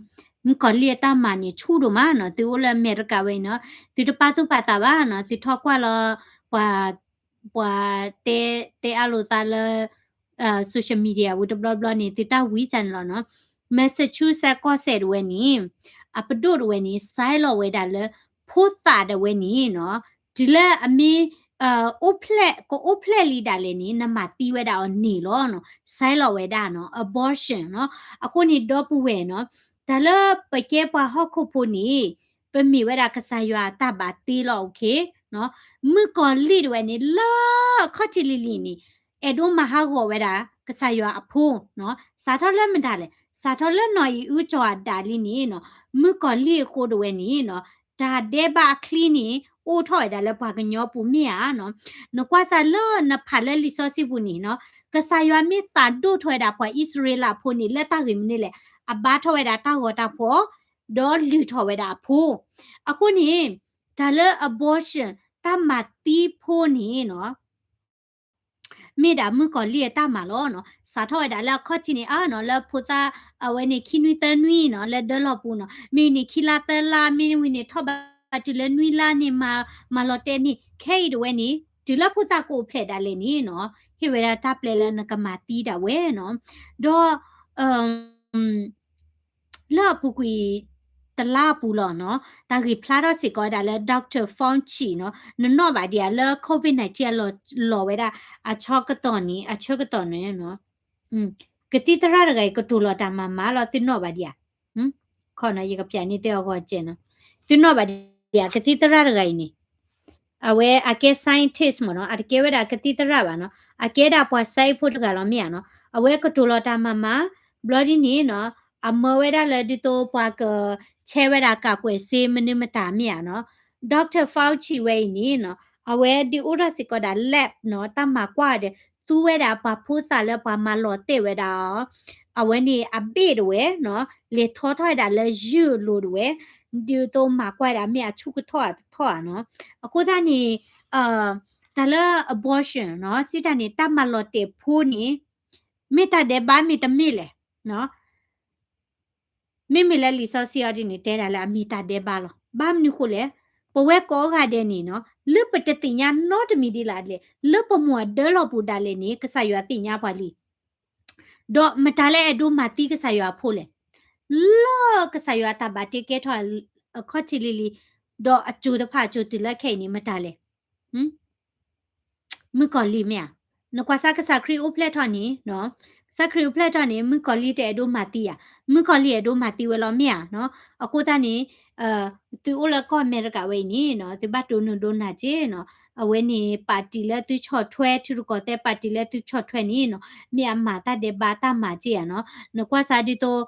မုၣ်ကီၤလံၢ်အတၢ်မၤန့ၣ်ဆူၣ်ဒိၣ်မးနီၤ, သုအိၣ်လၢအမဲရကၤဝဲအံၤနီၤ, သုတပာ်သူၣ်ပာ်သးဘၣ်နီၤ, သုထီၣ်ကွၢ်လီၤ ပှၤ ပှၤတဲ တဲအါလိာ်သးလၢ social media ဝံၤတဘျီဘျီန့ၣ် သုတၢ်ဝံစၢ်န့ၣ်လီၤနီၤ, Massachusetts ကီၢ်စဲၣ်တဝဲန့ၣ် အပဒိၣ်တဝဲန့ၣ် စဲလီၤဝဲဒၣ်လၢ ဖိသၣ်တဝဲန့ၣ်နီၤ, တုၤလၢအမ့ၢ် အိၣ်ဖျဲၣ် ကအိၣ်ဖျဲၣ်လံဒၣ်လဲာ်န့ၣ် နမၤသံဝဲဒၣ်အီၤန့ၣ်လီၤနီၤ, စဲလီၤဝဲဒၣ်နီၤ, abortion နီၤ, အဃိန့ၣ်ဒီပုၢ်ဝဲၢ်နီၤ, တၢ်လၢပကဲပှၤဟီၣ်ခိၣ်ဖိန့ၣ် ပမ့ၢ်ဝဲဒၣ်ကစၢ်ယွၤအတၢ်ဘၣ်တ့လီၤ okay နီၤ, မုၣ်ကီၤလံၢ်တဝဲန့ၣ် လၢအခီၣ်ထံးလံၤလံၤန့ၣ် အဲၣ်ဒိးမၤဟးဂီၤဝဲဒၣ် ကစၢ်ယွၤအဖိနီၤ, စးထီၣ်လၢမတၤလဲၣ်, စးထီၣ်လၢနီၢ်အံၤအုကၠီၤအဒၣ်လံန့ၣ်နီၤ, မုၣ်ကီၤလံၢ်အဃိတဝဲန့ၣ်နီၤ, တၢ်ဒဲးဘးအချံန့ၣ် အိၣ်ထီၣ်ဝဲဒၣ်လၢပှၤကညီပူၤမ့ၢ်ဧါနီၤ, နကွၢ်စၢ်လၢနဖးလၢလံာ်စီဆှံပူၤန့ၣ်နီၤ, ကစၢ်ယွၤမ့ၢ်သးဒိၣ်ထီၣ်ဝဲဒၣ်ပှၤအံၣ်စရ့လးဖိန့ၣ် လၢတၢ်ဂ့ၢ်မနုၤလဲၣ်, အဘါထီၣ်ဝဲဒၣ်တၢ်ဂီၤတၢ်ဖီၣ် ဒီးလုၢ်ထီၣ်ဝဲဒၣ်အဖိ, အဃိန့ၣ် တၢ်လၢ abortion တၢ်မၤသံဖိန့ၣ်နီၤ မ့ၢ်ဒၣ်မုၣ်ကီၤလံၢ်အတၢ်မၤလီၤနီၤ, စးထီၣ်ဝဲဒၣ်လၢအခီၣ်ထံးန့ၣ်အါနီၤ, လၢဖိသၣ်အဝဲန့ၣ်ခံနွံသၢနွံနီၤ, လၢဒၢလီၤပူၤနီၤ, မ့ၢ်န့ၣ်ခံလါသၢလါ, မ့ၢ်ဝံၤန့ၣ်ထီၣ်ဘးတုၤလၢနွံလါန့ၣ် မၤလီၤတဲာ်န့ၣ်, ခဲအံၤတဝဲန့ၣ် တုၤလၢဖိသၣ်ကအိၣ်ဖျဲၣ်ဒၣ်လဲာ်န့ၣ်နီၤ, ဟ့ၣ်ဝဲဒၣ်တၢ်ပျဲလၢနကမၤသံဒၣ်ဝဲနီၤ, ဒီး လၢအပူၤကွံာ်တလါအပူၤလီၤနီၤ, တၢ်ဂ့ၢ်ဖျါထီၣ်စ့ၢ်ကီးဝဲဒၣ်လၢ Doctor Fauci နီၤ, နနီၣ်ဘၣ်ဒံးဧါ လၢ COVID nineteen အလီၢ်လီၤဝဲဒၣ် အဆၢကတီၢ်န့ၣ်, အဆၢကတီၢ်န့ၣ်နီၤ, ကသံၣ်သရၣ်တဂၤအံၤ ကတိၤလီၤတၢ်မၤမၤလီၤ သုနီၣ်ဘၣ်ဒံးဧါ, ခီနီၤ ယကပျးန့ၢ်သုအဂီၢ်စဲးနီၤ, သုနီၣ်ဘၣ်ဒံးဧါ ကသံၣ်သရၣ်တဂၤအံၤန့ၣ် အဝဲအကဲ scientist မ့ၢ်နီၤ, အတကဲဝဲဒၣ်ကသံၣ်သရၣ်ဘၣ်နီၤ, အကဲဒၣ်ပှၤစဲအံၤဖိတဂၤလီၤမ့ၢ်ဧါနီၤ, အဝဲကတိၤလီၤတၢ်မၤမၤ, ဘျီဒ်န့ၣ်နီၤ, အမၢဝဲဒၣ်လၢဒ်သိးပှၤကဆဲဝဲဒၣ်ကးကွဲးစ့မနုၤမတၤမ့ၢ်ဧါနီၤ, Doctor Fauci ဝဲအံၤန့ၣ်နီၤ, အဝဲဒုးအိၣ်ထီၣ်စ့ၢ်ကီးဒၣ် lab နီၤ, တၢ်မၤကွၢ်ဒီး သူဝဲဒၣ်ပှၤဖိသၣ်လၢပှၤမၤလီၤတဲာ်ဝဲဒၣ်အီၤ အဝဲန့ၣ်အဘ့ၣ်တဝဲနီၤ, လဲၤထီထီၣ်ဝဲဒၣ်လၢယုၢ်အလိၤတဝဲ, ဒ်သိးမၤကွၢ်ဒၣ်မ့ၢ်အဆူၣ်ကထီၣ်အတထီၣ်ဧါနီၤ, အဃိသတးန့ၣ် တၢ်လၢ abortion နီၤ, စံးတၢ်န့ၣ် တၢ်မၤလီၤတဲာ်ဖိန့ၣ် မ့ၢ်တၢ်ဒဲးဘးမ့ၢ်တမ့ၢ်လဲၣ်နီၤ, မ့မ့ၢ်လၢလံာ်စီဆှံအီၤဒ်န့ၣ် တဲဒၣ်လၢအမ့ၢ်တၢ်ဒဲးဘးလီၤ. ဘၣ်မနုၤဃိလဲၣ်, ပဝဲကိးဂၤဒဲးန့ၣ်နီၤ, လၢပတသ့ၣ်ညါနီတမံၤဒ်လဲၣ်, လၢပမိၢ်အဒၢလီၤပူၤဒၣ်လဲာ်န့ၣ် ကစၢ်ယွၤသ့ၣ်ညါပှၤလံ. ဒီးမတၤလၢအဲၣ်ဒိးမၤသံကစၢ်ယွၤအဖိလဲၣ်. လၢကစၢ်ယွၤတၢ်ဘၣ်တ့ကဲထီၣ်အခီၣ်ထံးလံၤလံၤ, ဒီးအစိၤတဖၣ်အစိၤတုၤလၢခဲအံၤန့ၣ် မတၤလဲၣ်. မုၣ်ကီၤလံၢ်မ့ၢ်ဧါ. နကွၢ်စၢ်ကစၢ်ခရံာ်အိၣ်ဖျဲၣ်ထီၣ်န့ၣ်, ကစၢ်ခရံာ်အိၣ်ဖျဲၣ်ထီၣ်န့ၣ် မုၣ်ကီၤလံၢ်တအဲၣ်ဒိးမၤသံဧါ. မုၣ်ကီၤလံၢ်အဲၣ်ဒိးမၤသံဝဲလီၤမ့ၢ်ဧါ. အဃိသတးန့ၣ် သုအိၣ်လၢကီၢ်အမဲရကၤဝဲအံၤန့ၣ်နီၤ, သုဘၣ်တိၢ်နီၣ်ဒိးနၢ်က့နီၤ, အဝဲန့ၣ် ပၣ်တံၣ်လၢသုဆီၣ်ထွဲ, ထံရူၢ်ကီၢ်သဲးပၣ်တံၣ်လၢသုဆီၣ်ထွဲန့ၣ်နီၤ, မ့ၢ်အမၤတၢ်ဒဲးဘးတၢ်မၤက့ဧါနီၤ. နကွၢ်စၢ်ဒ်သိး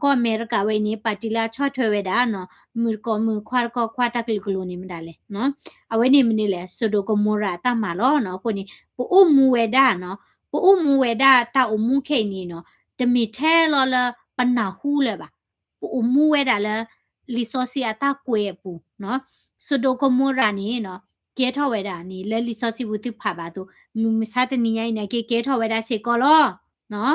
ကီၢ်အမဲရကၤဝဲအံၤန့ၣ် ပၣ်တံၣ်လၢအဆီၣ်ထွဲဝဲဒၣ်နီၤ, မုၣ်တကိးမုၣ်ခွါတကိးခွါတၢ်ကလုာ်ကလိၤန့ၣ်မတၤလဲၣ်. အဝဲန့ၣ်မနုၤလဲၣ်, စိၤဒိၣ်ကမိၤရၤအတၢ်မၤလီၤနီၤ. အဃိန့ၣ် ပအိၣ်မူဝဲဒၣ်နီၤ, ပအိၣ်မူဝဲဒၣ်တၢ်အိၣ်မူခဲအံၤန့ၣ်နီၤ, တမ့ၢ်ထဲလီၤလၢပနၢ်ဟူလၢၤဘၣ်. ပအိၣ်မူဝဲဒၣ်လၢ လံာ်စီဆှံအတၢ်ကွဲးအပူၤနီၤ. စိၤဒိၣ်ကမိၤရၤန့ၣ်နီၤ, ကဲထီၣ်ဝဲဒၣ်န့ၣ် လၢလံာ်စီဆှံပူၤသုဖးဘၣ်အသိး, မုၢ်မဆါတနံၤညါအံၤန့ၣ် ကဲကဲထီၣ်ဝဲဒၣ်စ့ၢ်ကီးလီၤ.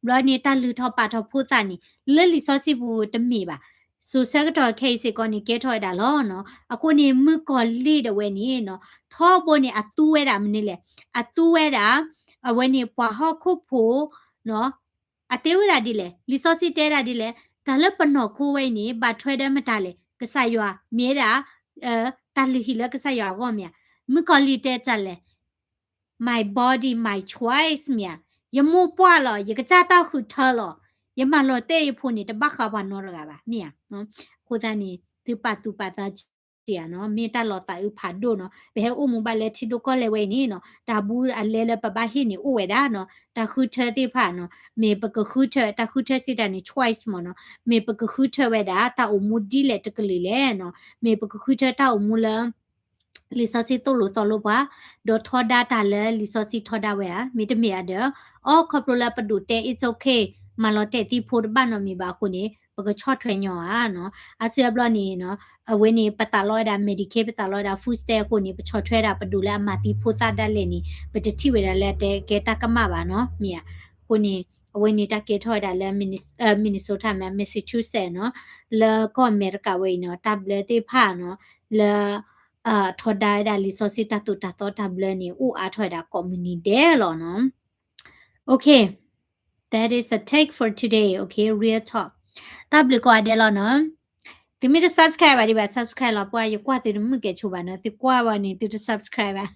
ဘျီန့ၣ် တၢ်လုၢ်ထီၣ်ပာ်ထီၣ်ဖိသၣ်န့ၣ် လၢလံာ်စီဆှံပူၤတမ့ၢ်ဘၣ်. စိၤဆၢကတီၢ်ခဲအံၤစ့ၢ်ကီးန့ၣ် ကဲထီၣ်ဝဲဒၣ်လီၤနီၤ. အဃိန့ၣ် မုၣ်ကီၤလံၢ်ဒၣ်ဝဲန့ၣ်နီၤ, ထီဘိန့ၣ် အသူဝဲဒၣ်မနုၤလဲၣ်, အသူဝဲဒၣ် အဝဲန့ၣ်ပှၤဟီၣ်ခိၣ်ဖိနီၤ, အတဲဝဲဒၣ်ဒ်လဲၣ်, လံာ်စီဆှံတဲဒၣ်ဒ်လဲၣ်, တၢ်လၢပနီၢ်ခိဝဲအံၤန့ၣ် ဘၣ်ထွဲဒီးမတၤလဲၣ်, ကစၢ်ယွၤ, မ့ၢ်ဝဲဒၣ် တၢ်လုၢ်ဟံၣ်လၢကစၢ်ယွၤအဂီၢ်မ့ၢ်ဧါ. မုၣ်ကီၤလံၢ်တဲတၢ်လဲၣ်, my body, my choice မ့ၢ်ဧါ, ယမိၢ်ပှၢ်လီၤ, ယကစၢ်တၢ်ဃုထၢလီၤ, ယမၤလီၤတဲာ်ယဖိန့ၣ် တဘၣ်ဃးပှၤနီတဂၤဘၣ် မ့ၢ်ဧါ. အဃိသတးန့ၣ် သုပာ်သူၣ်ပာ်သး စ့ၢ်ဧါနီၤ, မ့ၢ်တၢ်လီၤသးအုးဖးဒိၣ်နီၤ. ပဟဲအိၣ်မူဘၣ်လၢထံဒိၣ်ကီၢ်လဲၢ်ဝဲအံၤန့ၣ်နီၤ, တၢ်ဘူးအလဲလၢပဘၣ်ဟ့ၣ်န့ၣ်အိၣ်ဝဲဒၣ်နီၤ, တၢ်ဃုထၢသ့ၣ်တဖၣ်နီၤ, မ့ၢ်ပကဃုထၢ, တၢ်ဃုထၢစံးတၢ်န့ၣ် choice မ့ၢ်နီၤ, မ့ၢ်ပကဃုထၢဝဲဒၣ် တၢ်အိၣ်မူဒ်လဲၣ်တကလုာ်လဲၣ်နီၤ, မ့ၢ်ပကဃုထၢတၢ်အိၣ်မူလၢ လံာ်စီဆှံသိၣ်လိသီလိပှၤ, ဒီးထီဒါတၢ်လၢလံာ်စီဆှံထီဒါဝဲဧါ, မ့တမ့ၢ်ဧါဒီး, အိ ခီဖျိလၢပဒိၣ်တဲ it's okay, မၤလီၤတဲာ်သံဖိတဘၣ်နီတမံၤဘၣ်အဃိန့ၣ် ပကဆီၣ်ထွဲညီဧါနီၤ. အါစုအါဘျီန့ၣ်နီၤ, အဝဲန့ၣ် ပသးလီဝဲဒၣ် Medicaid, ပသးလီဝဲဒၣ် food stamp အဃိန့ၣ် ပဆီၣ်ထွဲဒၣ်ပဒိၣ်လၢအမၤသံဖိသၣ်ဒၣ်လဲာ်န့ၣ် ပတထံၣ်ဝဲဒၣ်လၢတဲကဲတၢ်ကမၣ်ဘၣ်နီၤ, မ့ၢ်ဧါ. အဃိန့ၣ် အဝဲန့ၣ်တၢ်ကဲထီၣ်ဝဲဒၣ်လၢ Minnes-, အ Minnesota မ့ၢ် Massachusetts နီၤ, လၢကီၢ်အမဲရကၤဝဲအံၤနီၤ, တၢ်ဘျၢသ့ၣ်တဖၣ်နီၤ, လၢ ထီဒါဝဲဒၣ်လံာ်စီဆှံတၢ်သိၣ်တၢ်သီတၢ်ဘျၢန့ၣ် အိၣ်အါထီၣ်ဝဲဒၣ်ကိးမုၢ်နံၤဒဲးလီၤနီၤ. Okay, that is a take for today, okay, real talk. တၢ်ဘျုးကိးဂၤဒဲးလီၤနီၤ. သုမ့ၢ်တ subscribe ဘၣ်ဒံးဘၣ် subscribe လီၤ, ပှၤယကွၢ်သုတမုာ်ကဲဆိဘၣ်နီၤ, သုကွၢ်ဘၣ်န့ၣ် သုတ subscribe ဘၣ်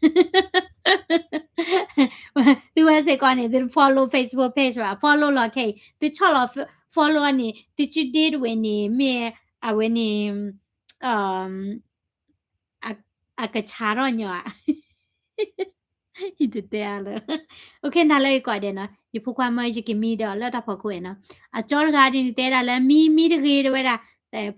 သုဝဲစ့ၢ်ကီးန့ၣ် သုတ follow Facebook page ဘၣ်, follow လီၤခဲအံၤ, သုဆီၣ်လီၤ follow န့ၣ် သုစုဒ့တဝဲန့ၣ် မ့ၢ်အဝဲန့ၣ် အကဆါထီၣ်ညီဧါ, ယတတဲအါလၢ okay, နၤလၢယကိးဂၤဒဲးနီၤ, ယဖိခွါမၢယကမံဒီးလၢတၢ်ဖီခိၣ်ဝဲနီၤ, အကၠီတဂၤဒ်န့ၣ် တဲဒၣ်လၢမံမံတဂ့ၤ တဲဝဲဒၣ်,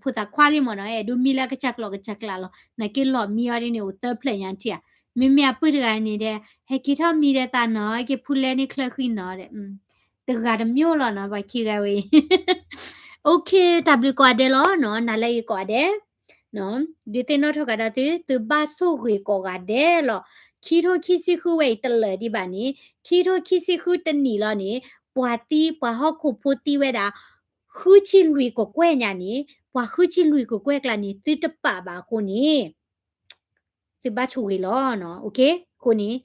ဖိသၣ်ခွါလံမ့ၢ်နီၤ, အဲၣ်ဒိးမံလၢကစၢ်ကျိာ်ကစၢ်ကျးလီၤ, နာ်က့လီၤမံအီၤဒ်န့ၣ် အိၣ်သၢဖျၢၣ်ညါထံၣ်ဧါ, မ့မ့ၢ်အပုၢ်တဂၤန့ၣ်ဒီး ဟဲက့ၤထီၣ်မံဒီးသးနီၤ, က့ၤဖူလဲန့ၣ်ချၢဃံနီၤ, တဂၤတမံၤလီၤနီၤ, ပှၤခံဂၤဝဲအံၤ okay, တၢ်ဘျုးကိးဂၤဒဲးလီၤနီၤ, နၤလၢယကိးဂၤဒဲး ဒုးသ့ၣ်နီၣ်ထီၣ်ကဒီးသု, သုဘၣ်ဆိၣ်ဂ့ၤကိးဂၤဒဲးလီၤ. ခံထိခံဆံဃုဝဲအံၤတလၢာ်ဒံးဘၣ်န့ၣ်, ခံထိခံဆံဃုတနံၣ်လီၤန့ၣ်, ပှၤသံ ပှၤဟီၣ်ခိၣ်ဖိသံဝဲဒၣ် ဃုဆံလွံၢ်ကကွဲၢ်ညါန့ၣ်, ပှၤဃုဆံလွံၢ်ကကွဲၢ်ကျါန့ၣ် သုတပာ်ဘၣ်အဃိန့ၣ် သုဘၣ်ဆိၣ်ဂ့ၤလီၤနီၤ, okay, အဃိန့ၣ်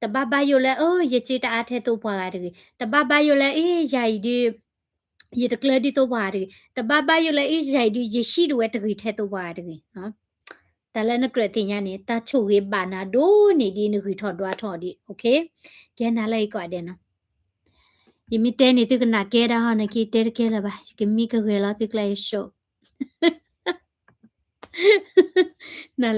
တဘၣ်ဘၣ်ယိၣ်လၢ အၢ ယစ့တအါထဲသိပှၤဂၤတဂ့ၤ, တဘၣ်ဘၣ်ယိၣ်လၢ အ့ ယၤအံၤဒုး ယတကျၢၤဒ်သိပှၤဂၤတဂ့ၤ, တဘၣ်ဘၣ်ယိၣ်လၢ အ့ ယၤအံၤဒုး ယဟံၣ်ဒိၣ်ဝဲတဂ့ၤထဲသိပှၤဂၤတဂ့ၤ, တၢ်လၢနကြၢးသ့ၣ်ညါန့ၣ် တၢ်ဆိၣ်ဂ့ၤဘၣ်နၤဒိၣ်န့ၢ်ဒ်နဂံၢ်ထီၣ်ဒွးထီၣ်ဒံး, okay, ကဲနၤလၢယကိးဂၤဒဲးနီၤ, ယမ့ၢ်တဲန့ၣ် သုကနၣ်ကဲဒၣ်ဟီ နာ်က့တဲတကဲလၢၤဘၣ်, ယကမံကဂဲၤလီၤသုကျဲယ show, နၤ